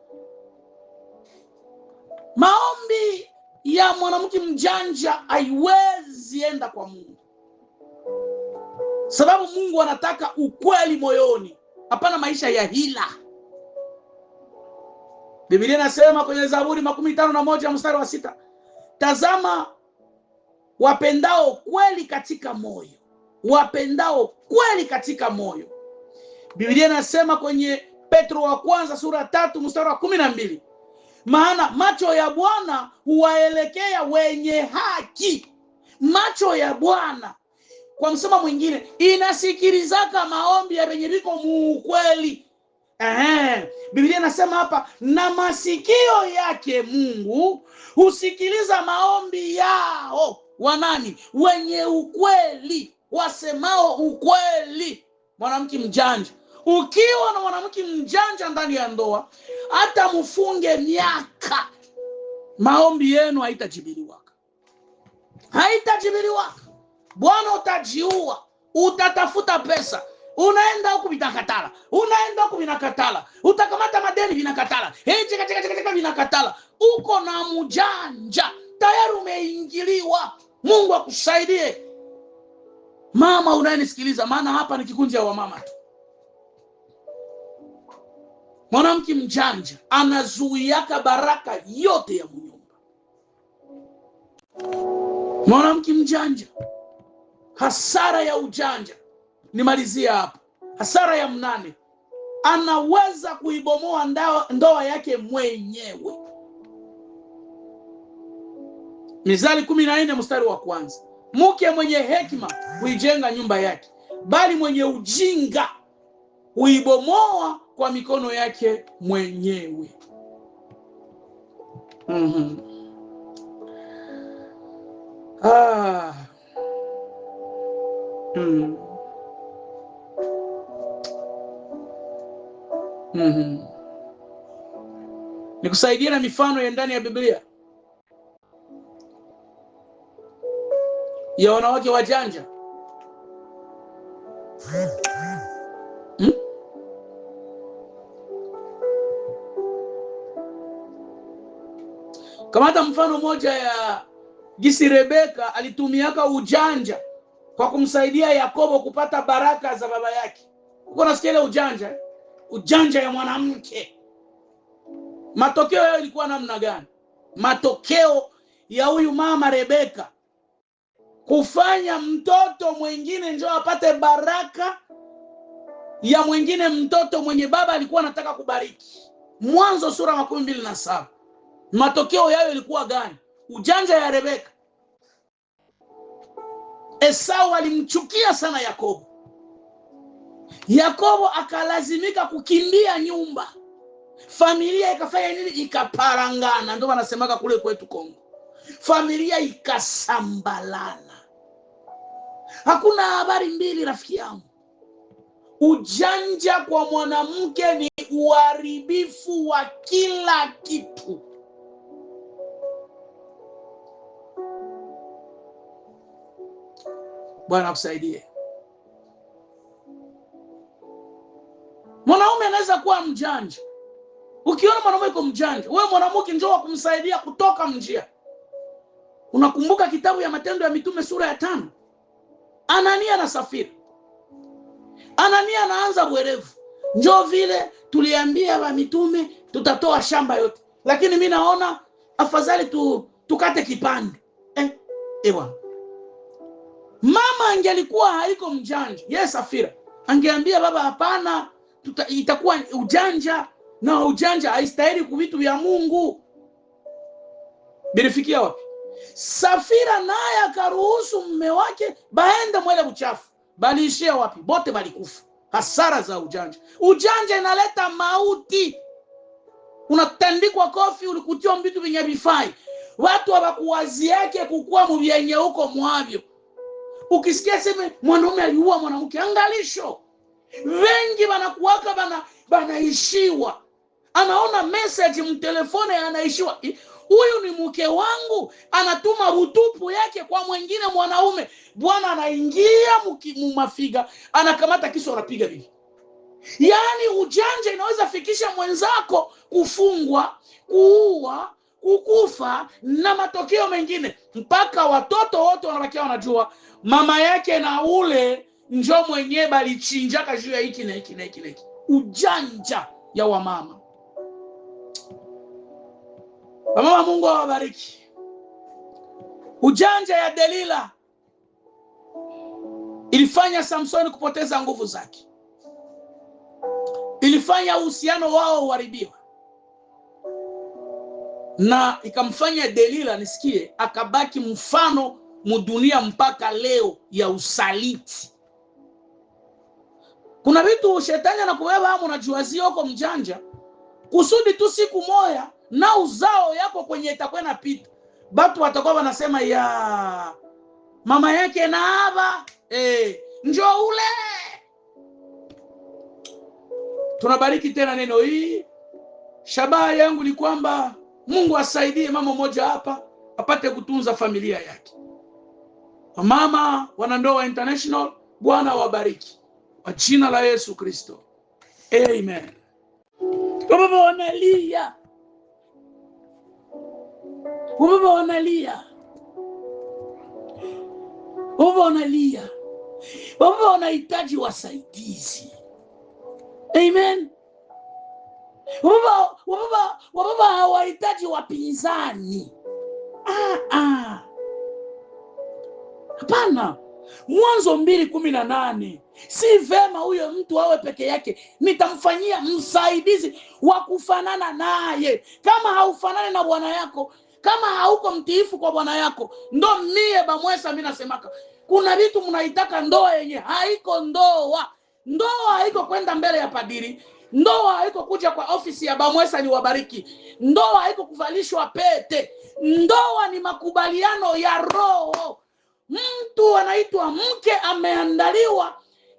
[SPEAKER 1] Maombi ya mwanamke mjanja haiwezi enda kwa Mungu, sababu Mungu anataka ukweli moyoni, hapana maisha ya hila. Biblia inasema kwenye Zaburi 51 mstari wa 6, tazama wapendao kweli katika moyo, wapendao kweli katika moyo. Biblia inasema kwenye Petro wa kwanza sura 3 mstari wa 12, maana macho ya Bwana huwaelekea wenye haki. Macho ya Bwana, kwa msemo mwingine, inasikilizaka maombi ya wenye biko muukweli. Biblia inasema hapa, na masikio yake Mungu husikiliza maombi yao. Wanani? Wenye ukweli, wasemao ukweli. Mwanamke mjanja, ukiwa na mwanamke mjanja ndani ya ndoa, hata mfunge miaka, maombi yenu haitajibiliwaka, haitajibiliwaka. Bwana utajiua, utatafuta pesa, unaenda huku vinakatala, unaenda huku vinakatala, utakamata madeni vinakatala, cheka vinakatala. Uko na mjanja tayari, umeingiliwa. Mungu akusaidie mama unayenisikiliza, maana hapa ni kikundi cha wamama tu. Mwanamke mjanja anazuiaka baraka yote ya munyumba. Mwanamke mjanja, hasara ya ujanja, nimalizia hapo. Hasara ya mnane, anaweza kuibomoa ndoa yake mwenyewe. Mizali 14 mstari wa kwanza, mke mwenye hekima huijenga nyumba yake, bali mwenye ujinga huibomoa kwa mikono yake mwenyewe. Nikusaidie na mifano ya ndani ya Biblia ya wanawake wajanja. Kamata mfano moja ya gisi Rebeka alitumiaka ujanja kwa kumsaidia Yakobo kupata baraka za baba yake. Uko nasikia ile ujanja? Ujanja ya mwanamke. Matokeo yao ilikuwa namna gani? Matokeo ya huyu mama Rebeka kufanya mtoto mwingine njoo apate baraka ya mwingine mtoto mwenye baba alikuwa anataka kubariki. Mwanzo sura 27. Matokeo yao ilikuwa gani? Ujanja ya Rebeka. Esau alimchukia sana Yakobo. Yakobo akalazimika kukimbia nyumba. Familia ikafanya nini? Ikaparangana. Ndio wanasemaka kule kwetu Kongo. Familia ikasambalana. Hakuna habari mbili rafiki yangu. Ujanja kwa mwanamke ni uharibifu wa kila kitu. Bwana akusaidie. Mwanaume anaweza kuwa mjanja. Ukiona mwanaume yuko mjanja, wewe mwanamke njoo wa kumsaidia kutoka mjia. Unakumbuka kitabu ya Matendo ya Mitume sura ya 5. Anania na Safira. Anania anaanza bwerevu. Njoo vile tuliambia wa mitume tutatoa shamba yote. Lakini mimi naona afadhali tukate kipande. Ewa. Mama angelikuwa haiko mjanja, yes Safira, angeambia baba hapana, itakuwa ujanja na ujanja haistahili kwa vitu vya Mungu. Bilifikia wapi? Safira naye akaruhusu mume wake baende mwele uchafu. Baliishia wapi? Bote balikufa. Hasara za ujanja. Ujanja inaleta mauti. Unatandikwa kofi, ulikutiwa vitu vyenye vifai. Watu hawakuwaziake kukua mvyenye huko mwavyo. Ukisikia sema mwanaume aliua mwanamke, angalisho. Wengi wanakuwaka banaishiwa. Anaona message mtelefone anaishiwa. Huyu ni mke wangu, anatuma utupu yake kwa mwingine mwanaume. Bwana anaingia mumafiga, anakamata kisu anapiga bibi. Yaani ujanja inaweza fikisha mwenzako kufungwa, kuua, kukufa na matokeo mengine. Mpaka watoto wote wanabakia wanajua mama yake na ule njo mwenye balichinjaka juu ya hiki na hiki na hiki na hiki. Ujanja ya wamama. Wamama, Mungu awabariki. Ujanja ya Delila ilifanya Samsoni kupoteza nguvu zake. Ilifanya uhusiano wao uharibiwe. Na ikamfanya Delila, nisikie, akabaki mfano mudunia mpaka leo ya usaliti. Kuna vitu shetani anakubeba hapo unajiwazia huko mjanja kusudi tu siku moya na uzao yako kwenye itakuwa inapita. Batu watakuwa wanasema ya mama yake na haba njoo ule. Tunabariki tena neno hii. Shabaha yangu ni kwamba Mungu asaidie mama mmoja hapa apate kutunza familia yake. Mama Wanandoa International, Bwana wabariki kwa jina la Yesu Kristo. Amen. Baba wanalia. Baba wanalia. Baba wanalia. Baba wanahitaji wasaidizi. Amen. Wababa hawahitaji wapinzani. Hapana. Mwanzo 2:18, si vema huyo mtu awe peke yake, nitamfanyia msaidizi wa kufanana naye. Kama haufanani na bwana yako, kama hauko mtiifu kwa bwana yako, ndo mie Bamwesa mi nasemaka kuna vitu mnaitaka ndoa yenye haiko ndoa. Ndoa haiko kwenda mbele ya padiri, ndoa haiko kuja kwa ofisi ya Bamwesa ni wabariki, ndoa haiko kuvalishwa pete. Ndoa ni makubaliano ya roho. Mtu anaitwa mke ameandaliwa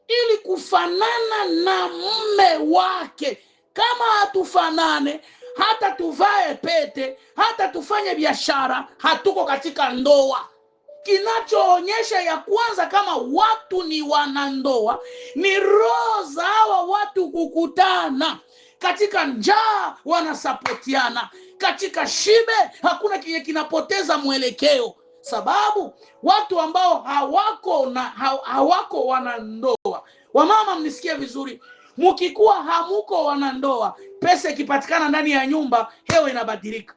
[SPEAKER 1] ili kufanana na mume wake. Kama hatufanane, hata tuvae pete, hata tufanye biashara, hatuko katika ndoa. Kinachoonyesha ya kwanza kama watu ni wanandoa ni roho za hawa watu kukutana. Katika njaa wanasapotiana, katika shibe hakuna kinye kinapoteza mwelekeo. Sababu watu ambao hawako wanandoa, wamama mnisikie vizuri, mukikuwa hamuko wanandoa, pesa ikipatikana ndani ya nyumba hewa inabadilika.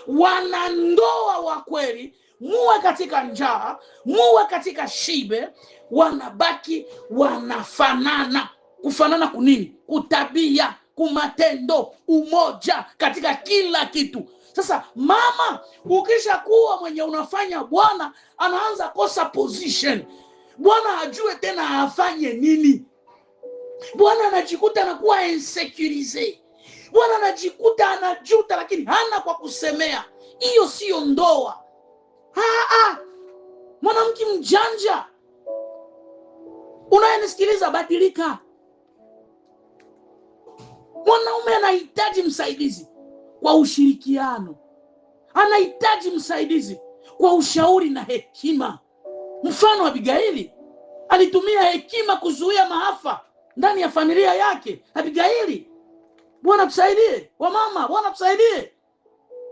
[SPEAKER 1] Wanandoa wa kweli, muwe katika njaa, muwe katika shibe, wanabaki wanafanana. Kufanana kunini? Kutabia, kumatendo, umoja katika kila kitu. Sasa mama, ukishakuwa mwenye unafanya, bwana anaanza kosa position. Bwana hajue tena afanye nini. Bwana anajikuta anakuwa insecurize. Bwana anajikuta anajuta, lakini hana kwa kusemea. Hiyo sio ndoa. Mwanamke mjanja unayenisikiliza, badilika. Mwanaume anahitaji msaidizi kwa ushirikiano, anahitaji msaidizi kwa ushauri na hekima. Mfano Abigaili alitumia hekima kuzuia maafa ndani ya familia yake. Abigaili, Bwana tusaidie. Wamama, Bwana tusaidie.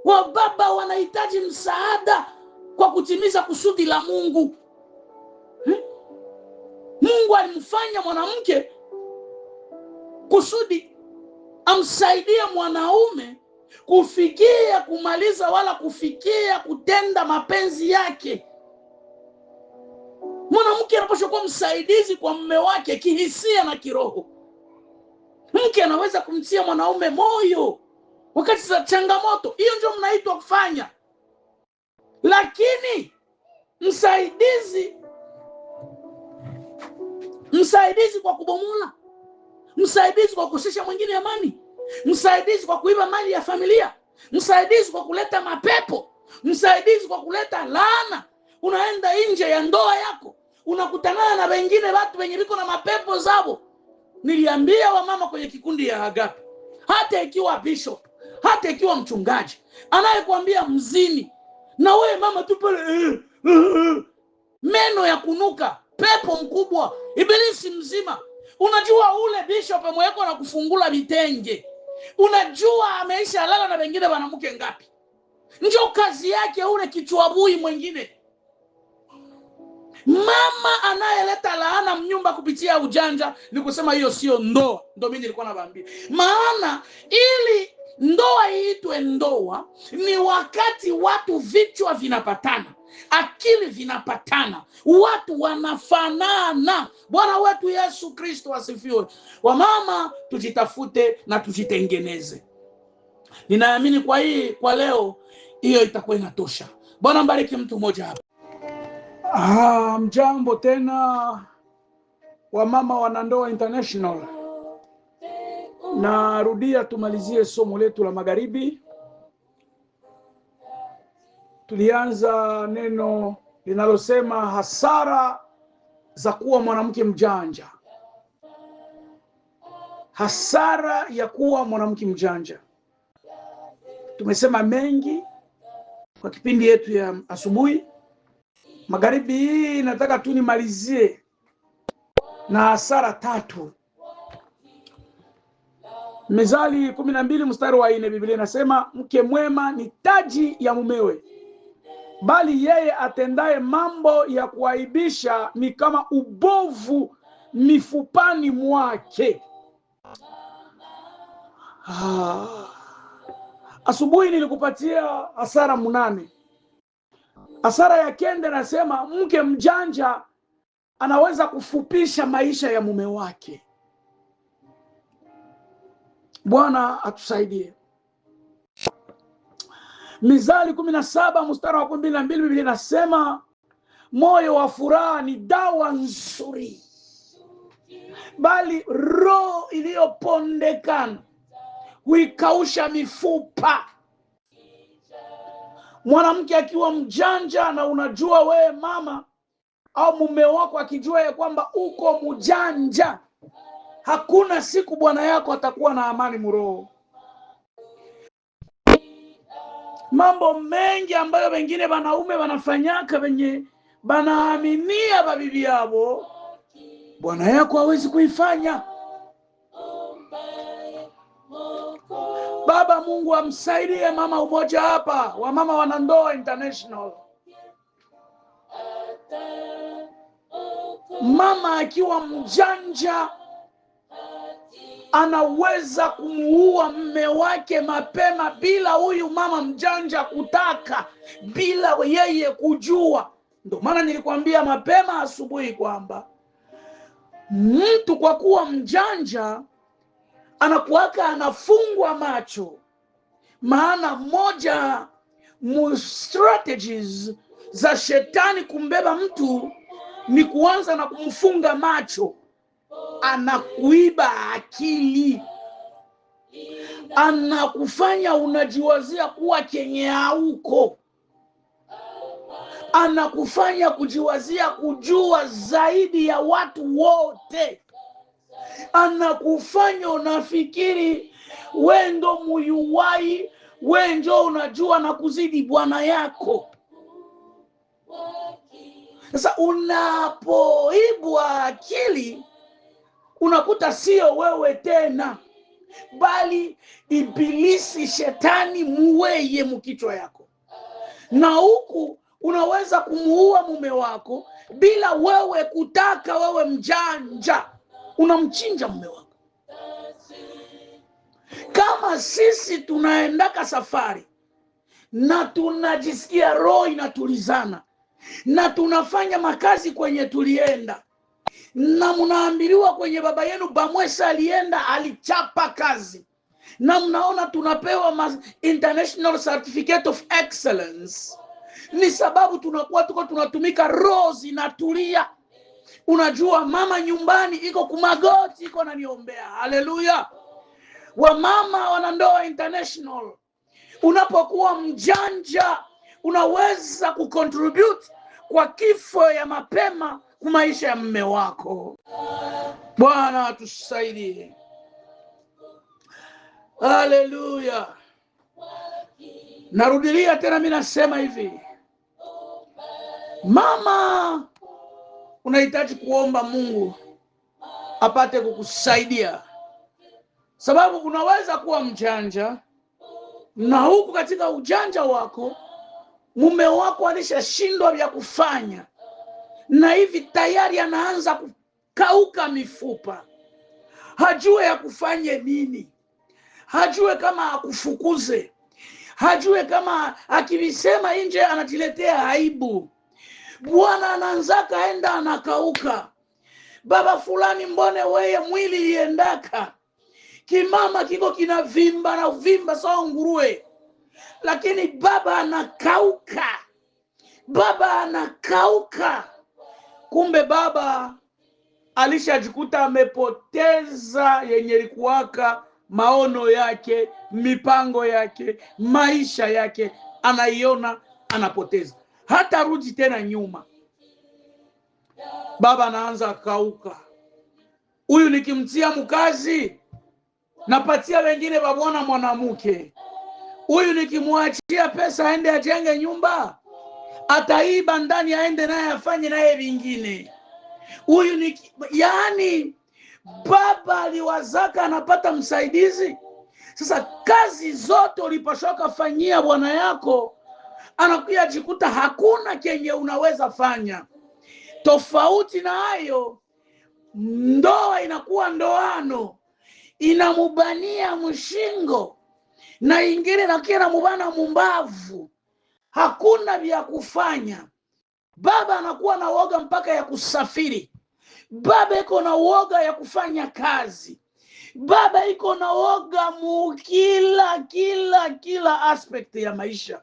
[SPEAKER 1] Wababa wanahitaji msaada kwa kutimiza kusudi la Mungu. Mungu alimfanya mwanamke kusudi amsaidie mwanaume kufikia kumaliza wala kufikia kutenda mapenzi yake. Mwanamke anapaswa kuwa msaidizi kwa mume wake kihisia na kiroho. Mke anaweza kumtia mwanaume moyo wakati za changamoto. Hiyo ndio mnaitwa kufanya. Lakini msaidizi kwa kubomola, msaidizi kwa kushusha mwingine amani, msaidizi kwa kuiba mali ya familia, msaidizi kwa kuleta mapepo, msaidizi kwa kuleta laana. Unaenda nje ya ndoa yako, unakutana na wengine watu wenye biko na mapepo zao. Niliambia wamama kwenye kikundi ya Agape, hata ikiwa bishop, hata ikiwa mchungaji anayekuambia mzini, na wewe mama tu pale meno ya kunuka, pepo mkubwa, ibilisi mzima. Unajua ule bishop mweko na kufungula vitenge, unajua ameisha lala na wengine wanamke ngapi? Njo kazi yake ule kichwabui mwingine. Mama anayeleta laana mnyumba kupitia ujanja, ni kusema hiyo sio ndoa. Ndio mimi nilikuwa nawaambia. Maana ili ndoa iitwe ndoa ni wakati watu vichwa vinapatana, akili vinapatana, watu wanafanana. Bwana wetu Yesu Kristo asifiwe. Wamama, tujitafute na tujitengeneze. Ninaamini kwa hii, kwa leo hiyo itakuwa inatosha. Bwana mbariki mtu mmoja hapa. Mjambo tena wamama wanandoa International. Narudia tumalizie somo letu la magharibi. Tulianza neno linalosema hasara za kuwa mwanamke mjanja. Hasara ya kuwa mwanamke mjanja. Tumesema mengi kwa kipindi yetu ya asubuhi. Magharibi hii nataka tu nimalizie na hasara tatu. Mezali 12 mstari wa 4, Biblia inasema mke mwema ni taji ya mumewe, bali yeye atendaye mambo ya kuaibisha ni kama ubovu mifupani mwake. Ah. Asubuhi nilikupatia hasara 8. Hasara ya 9 nasema mke mjanja anaweza kufupisha maisha ya mume wake. Bwana atusaidie. Mizali 17 mstari wa 12 Biblia inasema moyo wa furaha ni dawa nzuri, bali roho iliyopondekana huikausha mifupa. Mwanamke akiwa mjanja, na unajua wewe mama au mume wako akijua ya kwamba uko mjanja, hakuna siku bwana yako atakuwa na amani muroho. Mambo mengi ambayo wengine wanaume wanafanyaka wenye banaaminia babibi yao, bwana yako hawezi kuifanya. Baba Mungu amsaidie mama umoja hapa, wa mama wanandoa international. Mama akiwa mjanja anaweza kumuua mme wake mapema bila huyu mama mjanja kutaka, bila yeye kujua. Ndio maana nilikwambia mapema asubuhi kwamba mtu kwa kuwa mjanja anakuwaka anafungwa macho. Maana moja mu strategies za shetani kumbeba mtu ni kuanza na kumfunga macho. Anakuiba akili, anakufanya unajiwazia kuwa kenye hauko, anakufanya kujiwazia kujua zaidi ya watu wote, anakufanya unafikiri we ndo muyuwai, we njo unajua na kuzidi bwana yako. Sasa unapoibwa akili unakuta sio wewe tena, bali ibilisi shetani muweye mkichwa yako. Na huku unaweza kumuua mume wako bila wewe kutaka. Wewe mjanja unamchinja mume wako. Kama sisi tunaendaka safari na tunajisikia roho inatulizana na tunafanya makazi kwenye tulienda, na mnaambiliwa kwenye baba yenu Bamwesa alienda alichapa kazi, na mnaona tunapewa International Certificate of Excellence, ni sababu tunakuwa tuko tunatumika, roho zinatulia. Unajua mama nyumbani iko kumagoti, iko ananiombea. Haleluya. Wamama wanandoa international, unapokuwa mjanja unaweza kucontribute kwa kifo ya mapema kwa maisha ya mume wako. Bwana atusaidie. Haleluya. Narudilia tena, mimi nasema hivi, mama unahitaji kuomba Mungu apate kukusaidia, sababu unaweza kuwa mjanja na huku katika ujanja wako mume wako alishashindwa vya kufanya, na hivi tayari anaanza kukauka mifupa, hajue ya kufanye nini, hajue kama akufukuze, hajue kama akivisema nje anajiletea aibu. Bwana anaanzaka enda anakauka. Baba fulani, mbone weye mwili iendaka kimama kiko kinavimba na uvimba sawa nguruwe, lakini baba anakauka, baba anakauka. Kumbe baba alishajikuta amepoteza yenye likuwaka maono yake, mipango yake, maisha yake, anaiona anapoteza, hata rudi tena nyuma. Baba anaanza kauka. Huyu nikimtia mkazi napatia wengine babwana mwanamke. Huyu nikimwachia pesa aende ajenge nyumba, ataiba ndani aende naye afanye naye vingine. Huyu ni yaani, baba aliwazaka anapata msaidizi. Sasa kazi zote ulipashoka fanyia bwana yako, anakuja jikuta hakuna kenye unaweza fanya. Tofauti na hayo, ndoa inakuwa ndoano. inamubania mshingo na ingine nakia namubana mumbavu, hakuna vya kufanya. Baba anakuwa na woga mpaka ya kusafiri, baba iko na woga ya kufanya kazi, baba iko na woga mu kila kila kila aspect ya maisha.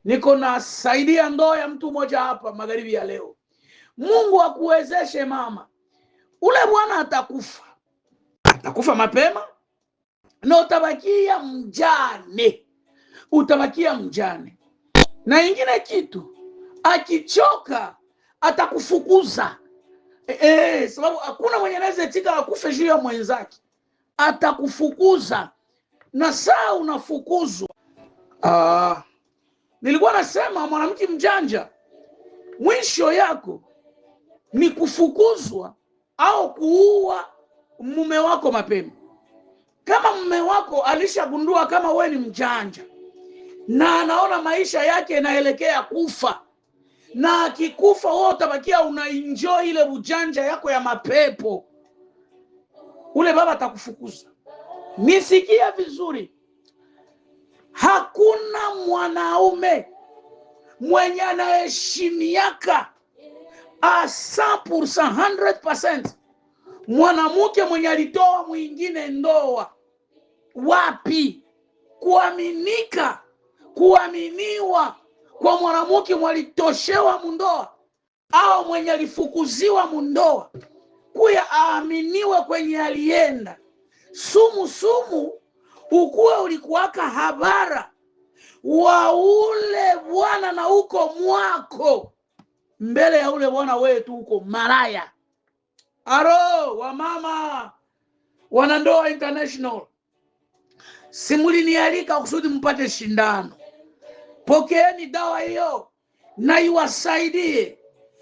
[SPEAKER 1] Niko nasaidia ndoa ya mtu mmoja hapa magharibi ya leo. Mungu akuwezeshe mama, ule bwana atakufa, atakufa mapema na utabakia mjane, utabakia mjane. Na ingine kitu, akichoka atakufukuza. Sababu hakuna mwenye anaweza tika akufe juu ya mwenzake, atakufukuza. Na saa unafukuzwa, nilikuwa nasema mwanamke mjanja, mwisho yako ni kufukuzwa au kuua mume wako mapema. Kama mume wako alishagundua kama we ni mjanja na anaona maisha yake yanaelekea kufa, na akikufa wewe utabakia una enjoy ile ujanja yako ya mapepo, ule baba atakufukuza. Nisikie vizuri, hakuna mwanaume mwenye anaheshimiaka a 100%, 100% mwanamke mwenye alitoa mwingine ndoa. Wapi kuaminika, kuaminiwa kwa mwanamke mwalitoshewa mundoa au mwenye alifukuziwa mundoa, kuya aaminiwe kwenye alienda. Sumu sumu ukuwe ulikuwaka habara wa ule bwana na uko mwako mbele ya ule bwana wetu uko maraya. Aro wa mama wanandoa international, simulinialika kusudi mpate shindano. Pokeeni dawa hiyo na iwasaidie.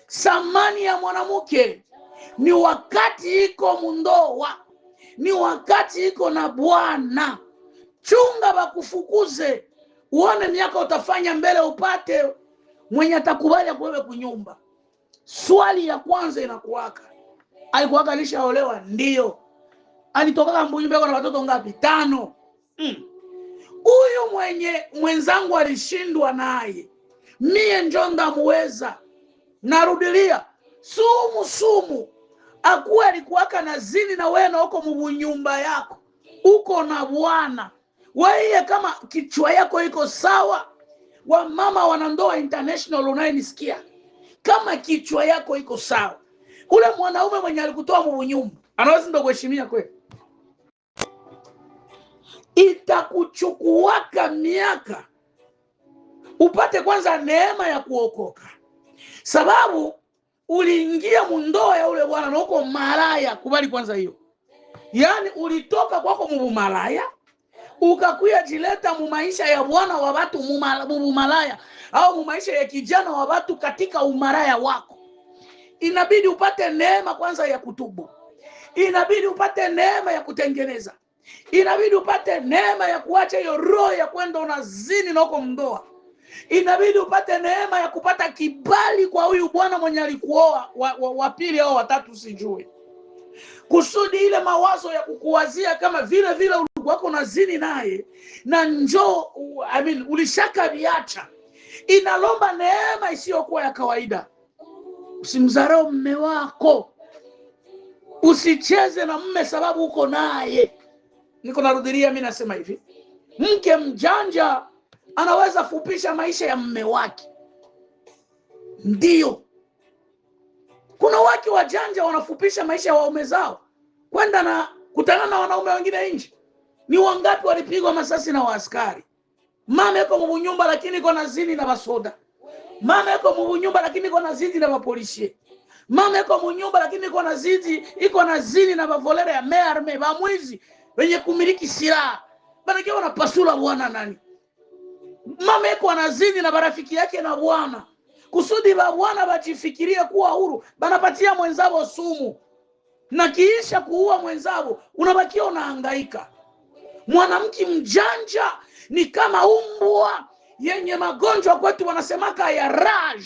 [SPEAKER 1] Thamani ya mwanamke ni wakati iko mundoa, ni wakati iko na bwana. Chunga bakufukuze, uone miaka utafanya mbele upate mwenye atakubali akuwewe kunyumba. Swali ya kwanza inakuwaka, alikuwaka alishaolewa? Ndio. Alitokaka mbunyumba na watoto ngapi? 5. Huyu mwenye mwenzangu alishindwa naye, mie njo ndamuweza. Narudilia, sumu sumu akuwe alikuwaka na zini na wewe na uko mubunyumba yako uko na bwana wewe, kama kichwa yako iko sawa. Wa mama wanandoa international unayenisikia, kama kichwa yako iko sawa, ule mwanaume mwenye alikutoa mubunyumba anaweza ndo kuheshimia kweli? Itakuchukuaka miaka upate kwanza neema ya kuokoka, sababu uliingia mundoa ya ule bwana na uko malaya. Kubali kwanza hiyo, yaani ulitoka kwako mubumalaya ukakuya jileta mumaisha ya bwana wa watu mubumalaya, au mumaisha ya kijana wa watu katika umaraya wako. Inabidi upate neema kwanza ya kutubu, inabidi upate neema ya kutengeneza, inabidi upate neema ya kuacha hiyo roho ya kwenda unazini na uko mndoa. Inabidi upate neema ya kupata kibali kwa huyu bwana mwenye alikuoa wa pili au watatu sijui, kusudi ile mawazo ya kukuwazia kama vile vile ulikuwa unazini naye na njoo, I mean, ulishaka viacha. Inalomba neema isiyokuwa ya kawaida. Usimdharau mume wako, usicheze na mume sababu uko naye. Niko narudilia, mimi nasema hivi, mke mjanja anaweza fupisha maisha ya mume wake. Ndio, kuna wake wajanja wanafupisha maisha ya waume zao kwenda na kutana na wanaume wengine nje. Ni wangapi walipigwa masasi na waaskari? Mama yuko munyumba lakini iko na zini na basoda. Mama yuko munyumba lakini iko na zini na bapolisie. Mama yuko munyumba lakini iko na zini, iko na zini na bavolere ya mearme, ba mwizi wenye kumiliki silaha. Banakia wanapasula bwana nani? Mama yuko anazini na barafiki yake na bwana, kusudi ba bwana bajifikirie kuwa huru, banapatia mwenzao sumu, na kiisha kuua mwenzao unabakia unahangaika. Mwanamke mjanja ni kama umbwa yenye magonjwa, kwetu wanasemaka ya raj.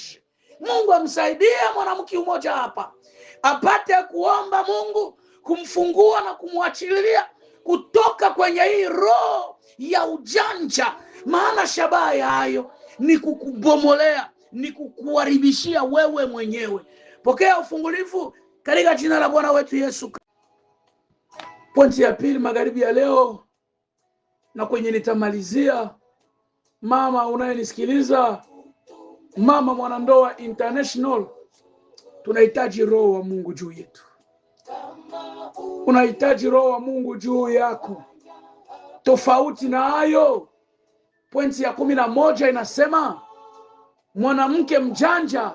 [SPEAKER 1] Mungu amsaidie mwanamke mmoja hapa apate kuomba Mungu kumfungua na kumwachilia kutoka kwenye hii roho ya ujanja, maana shabaha ya hayo ni kukubomolea, ni kukuharibishia wewe mwenyewe. Pokea ufungulivu katika jina la Bwana wetu Yesu. Pointi ya pili magharibi ya leo na kwenye nitamalizia, mama unayenisikiliza, mama mwanandoa international, tunahitaji roho wa Mungu juu yetu. Unahitaji roho wa Mungu juu yako. Tofauti na hayo, pointi ya 11 inasema mwanamke mjanja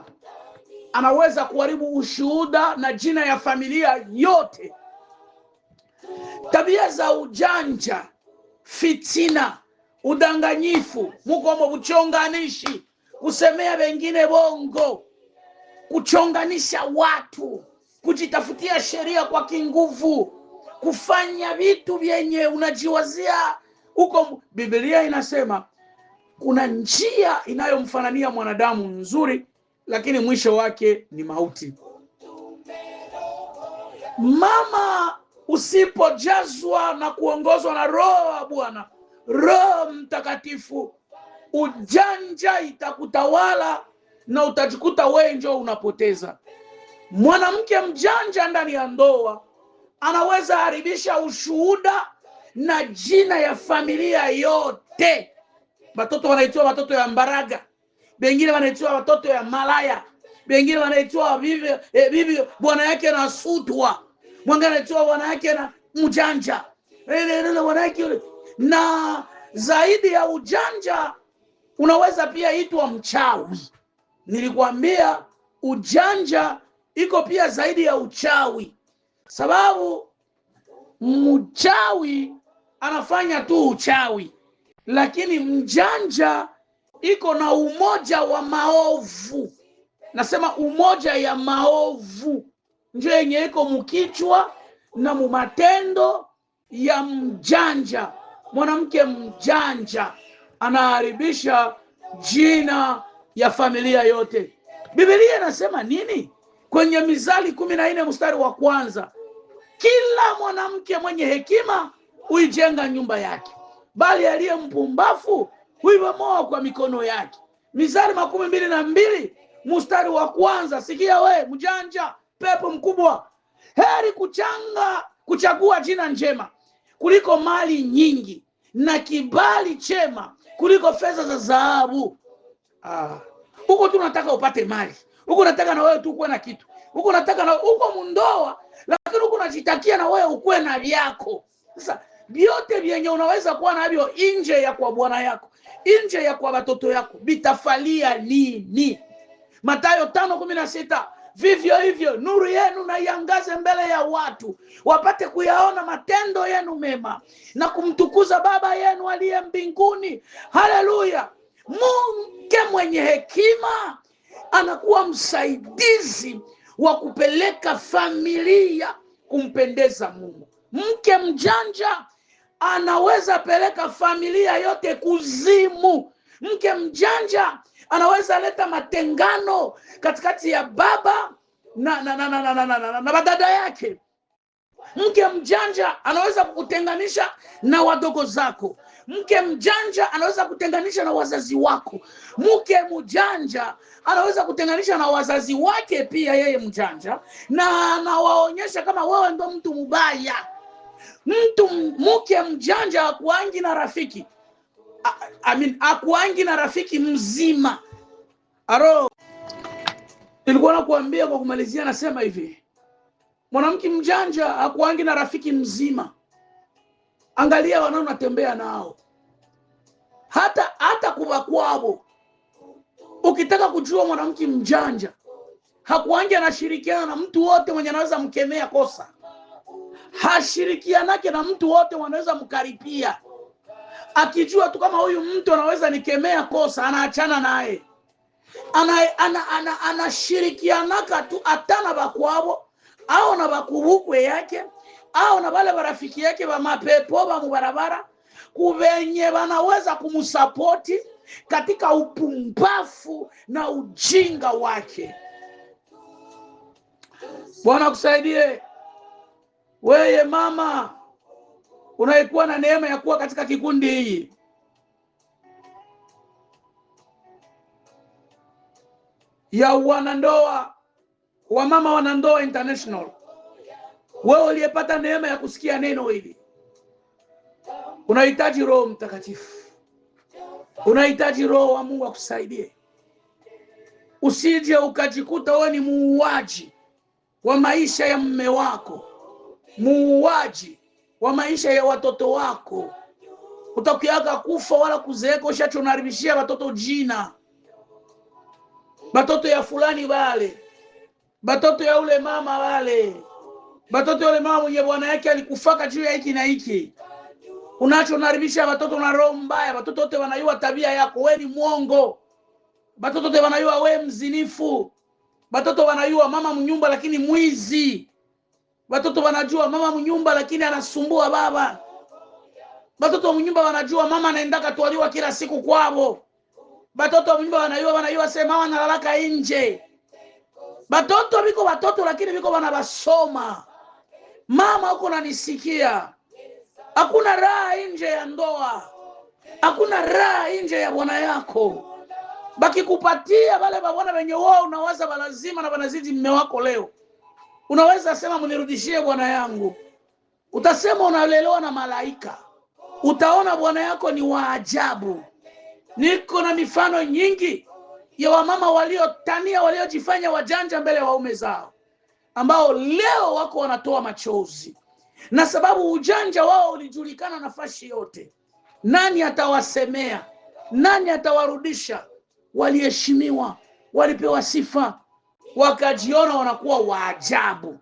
[SPEAKER 1] anaweza kuharibu ushuhuda na jina ya familia yote. Tabia za ujanja, fitina, udanganyifu, mukomo buchonganishi, kusemea wengine bongo, kuchonganisha watu, kujitafutia sheria kwa kinguvu, kufanya vitu vyenye unajiwazia huko. Biblia inasema kuna njia inayomfanania mwanadamu nzuri, lakini mwisho wake ni mauti. Mama, usipojazwa na kuongozwa na Roho wa Bwana, Roho Mtakatifu, ujanja itakutawala na utajikuta wewe ndio unapoteza. Mwanamke mjanja ndani ya ndoa anaweza haribisha ushuhuda na jina ya familia yote. Watoto wanaitwa watoto ya mbaraga, bengine wanaitwa watoto ya malaya, bengine wanaitwa bibi, bibi bwana yake na sutwa, mwingine anaitwa bwana yake na mjanja, bwana yake. Na zaidi ya ujanja unaweza pia itwa mchawi. Nilikwambia ujanja iko pia zaidi ya uchawi, sababu mchawi anafanya tu uchawi, lakini mjanja iko na umoja wa maovu. Nasema umoja ya maovu ndio yenye iko mukichwa na mumatendo ya mjanja. Mwanamke mjanja anaharibisha jina ya familia yote. Biblia inasema nini? Kwenye Mizali 14 mstari wa 1, kila mwanamke mwenye hekima huijenga nyumba yake, bali aliye mpumbafu huibomoa kwa mikono yake. Mizali 22 mstari wa 1, sikia we mjanja, pepo mkubwa, heri kuchagua jina njema kuliko mali nyingi, na kibali chema kuliko fedha za dhahabu. Huko tu unataka upate mali, huko unataka na wewe tu kuwe na kitu, huko unataka na huko mundoa, lakini huko unajitakia na wewe ukuwe na vyako. Sasa vyote vyenye unaweza kuwa navyo nje ya kwa bwana yako, nje ya kwa watoto yako, bitafalia nini? Mathayo 5:16, vivyo hivyo nuru yenu na iangaze mbele ya watu, wapate kuyaona matendo yenu mema na kumtukuza Baba yenu aliye mbinguni. Haleluya! Mke mwenye hekima anakuwa msaidizi wa kupeleka familia kumpendeza Mungu. Mke mjanja anaweza peleka familia yote kuzimu. Mke mjanja anaweza leta matengano katikati ya baba na dada yake. Mke mjanja anaweza kukutenganisha na wadogo zako. Mke mjanja anaweza kutenganisha na wazazi wako. Mke mjanja anaweza kutenganisha na wazazi wake pia, yeye mjanja, na anawaonyesha kama wewe ndo mtu mbaya. Mke mjanja hakuangi na rafiki. Hakuangi na rafiki mzima. Aro, nilikuwa nakuambia kwa kumalizia, nasema hivi, mwanamke mjanja hakuangi na rafiki mzima. Angalia wanaonatembea nao, hata kuwa kwao. Ukitaka kujua mwanamke mjanja hakuangi anashirikiana na mtu wote mwenye anaweza mkemea kosa, hashirikianake na mtu wote wanaweza mkaripia. Akijua tu kama huyu mtu anaweza nikemea kosa, anaachana naye. Anashirikianaka tu atana bakwabo au na bakubukwe yake au na wale barafiki yake ba mapepo ba mubarabara kuvenye wanaweza kumusapoti katika upumbafu na ujinga wake. Bwana kusaidie weye mama unayekuwa na neema ya kuwa katika kikundi hii ya wanandoa, wamama wanandoa international, wewe uliyepata neema ya kusikia neno hili, unahitaji Roho Mtakatifu, unahitaji Roho wa Mungu akusaidie, usije ukajikuta wewe ni muuaji wa maisha ya mume wako, muuaji wa maisha ya watoto wako. Utakiaka kufa wala kuzeeka, ushachonaharibishia watoto jina, batoto ya fulani wale, batoto ya ule mama wale, batoto ya ule mama mwenye bwana yake alikufaka juu ya hiki na hiki. Unacho unaharibisha watoto na roho mbaya. Watoto wote wanayua tabia yako, we ni mwongo. Batoto wote wanayua we mzinifu. Batoto wanayua mama mnyumba lakini mwizi. Batoto wanajua mama mnyumba lakini anasumbua baba. Batoto mnyumba wanajua mama anaendaka twaliwa kila siku kwao. Batoto mnyumba wanayua sema mama analalaka nje. Batoto biko batoto lakini biko wanabasoma. Mama uko unanisikia, hakuna raha nje ya ndoa, hakuna raha nje ya bwana yako. Bakikupatia wale babwana wenye wao unawaza balazima na banazidi mme wako leo, unaweza sema mnirudishie bwana yangu. Utasema unalelewa na malaika, utaona bwana yako ni wa ajabu. Niko na mifano nyingi ya wamama waliotania, waliojifanya wajanja mbele ya waume zao, ambao leo wako wanatoa machozi, na sababu ujanja wao ulijulikana nafasi yote. Nani atawasemea? Nani atawarudisha? Waliheshimiwa, walipewa sifa, wakajiona wanakuwa waajabu.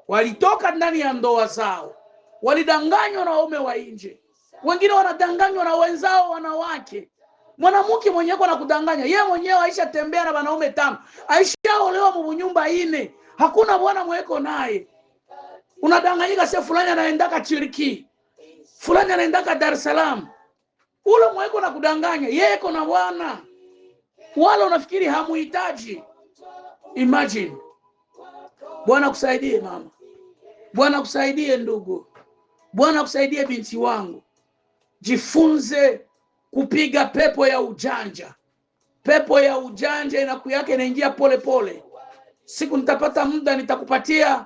[SPEAKER 1] Walitoka ndani ya ndoa zao, walidanganywa na waume wa nje, wengine wanadanganywa na wenzao wanawake. Mwanamke mwenyewe anakudanganya, yeye mwenyewe aisha tembea na wanaume 5, aishaolewa munyumba 4, hakuna bwana mweko naye. Unadanganyika, sio fulani anaendaka Chiriki, fulani anaendaka Dar es Salaam. Ule mweko nakudanganya, yeye na bwana, wala unafikiri hamuhitaji. Imagine. Bwana kusaidie mama, Bwana kusaidie ndugu, Bwana kusaidie binti wangu. Jifunze kupiga pepo ya ujanja. Pepo ya ujanja inakuyake inaingia pole pole. Siku nitapata muda nitakupatia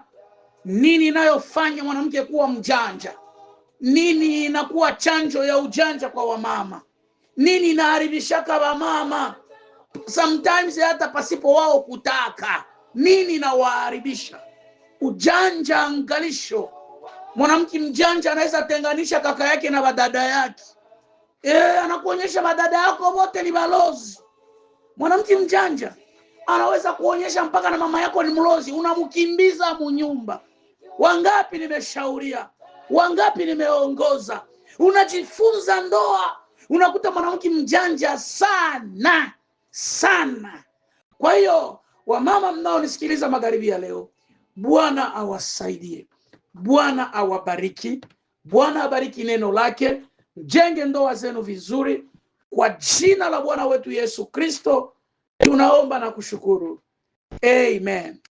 [SPEAKER 1] nini inayofanya mwanamke kuwa mjanja, nini inakuwa chanjo ya ujanja kwa wamama, nini inaharibishaka wamama sometimes hata pasipo wao kutaka, nini inawaharibisha. Ujanja angalisho. Mwanamke mjanja anaweza tenganisha kaka yake na badada yake. Anakuonyesha badada yako wote ni balozi. Mwanamke mjanja anaweza kuonyesha mpaka na mama yako ni mlozi, unamkimbiza munyumba. Wangapi nimeshauria, wangapi nimeongoza. Unajifunza ndoa, unakuta mwanamke mjanja sana sana. Kwa hiyo wamama mnaonisikiliza magharibi ya leo, Bwana awasaidie, Bwana awabariki, Bwana abariki neno lake. Mjenge ndoa zenu vizuri kwa jina la Bwana wetu Yesu Kristo tunaomba na kushukuru. Amen.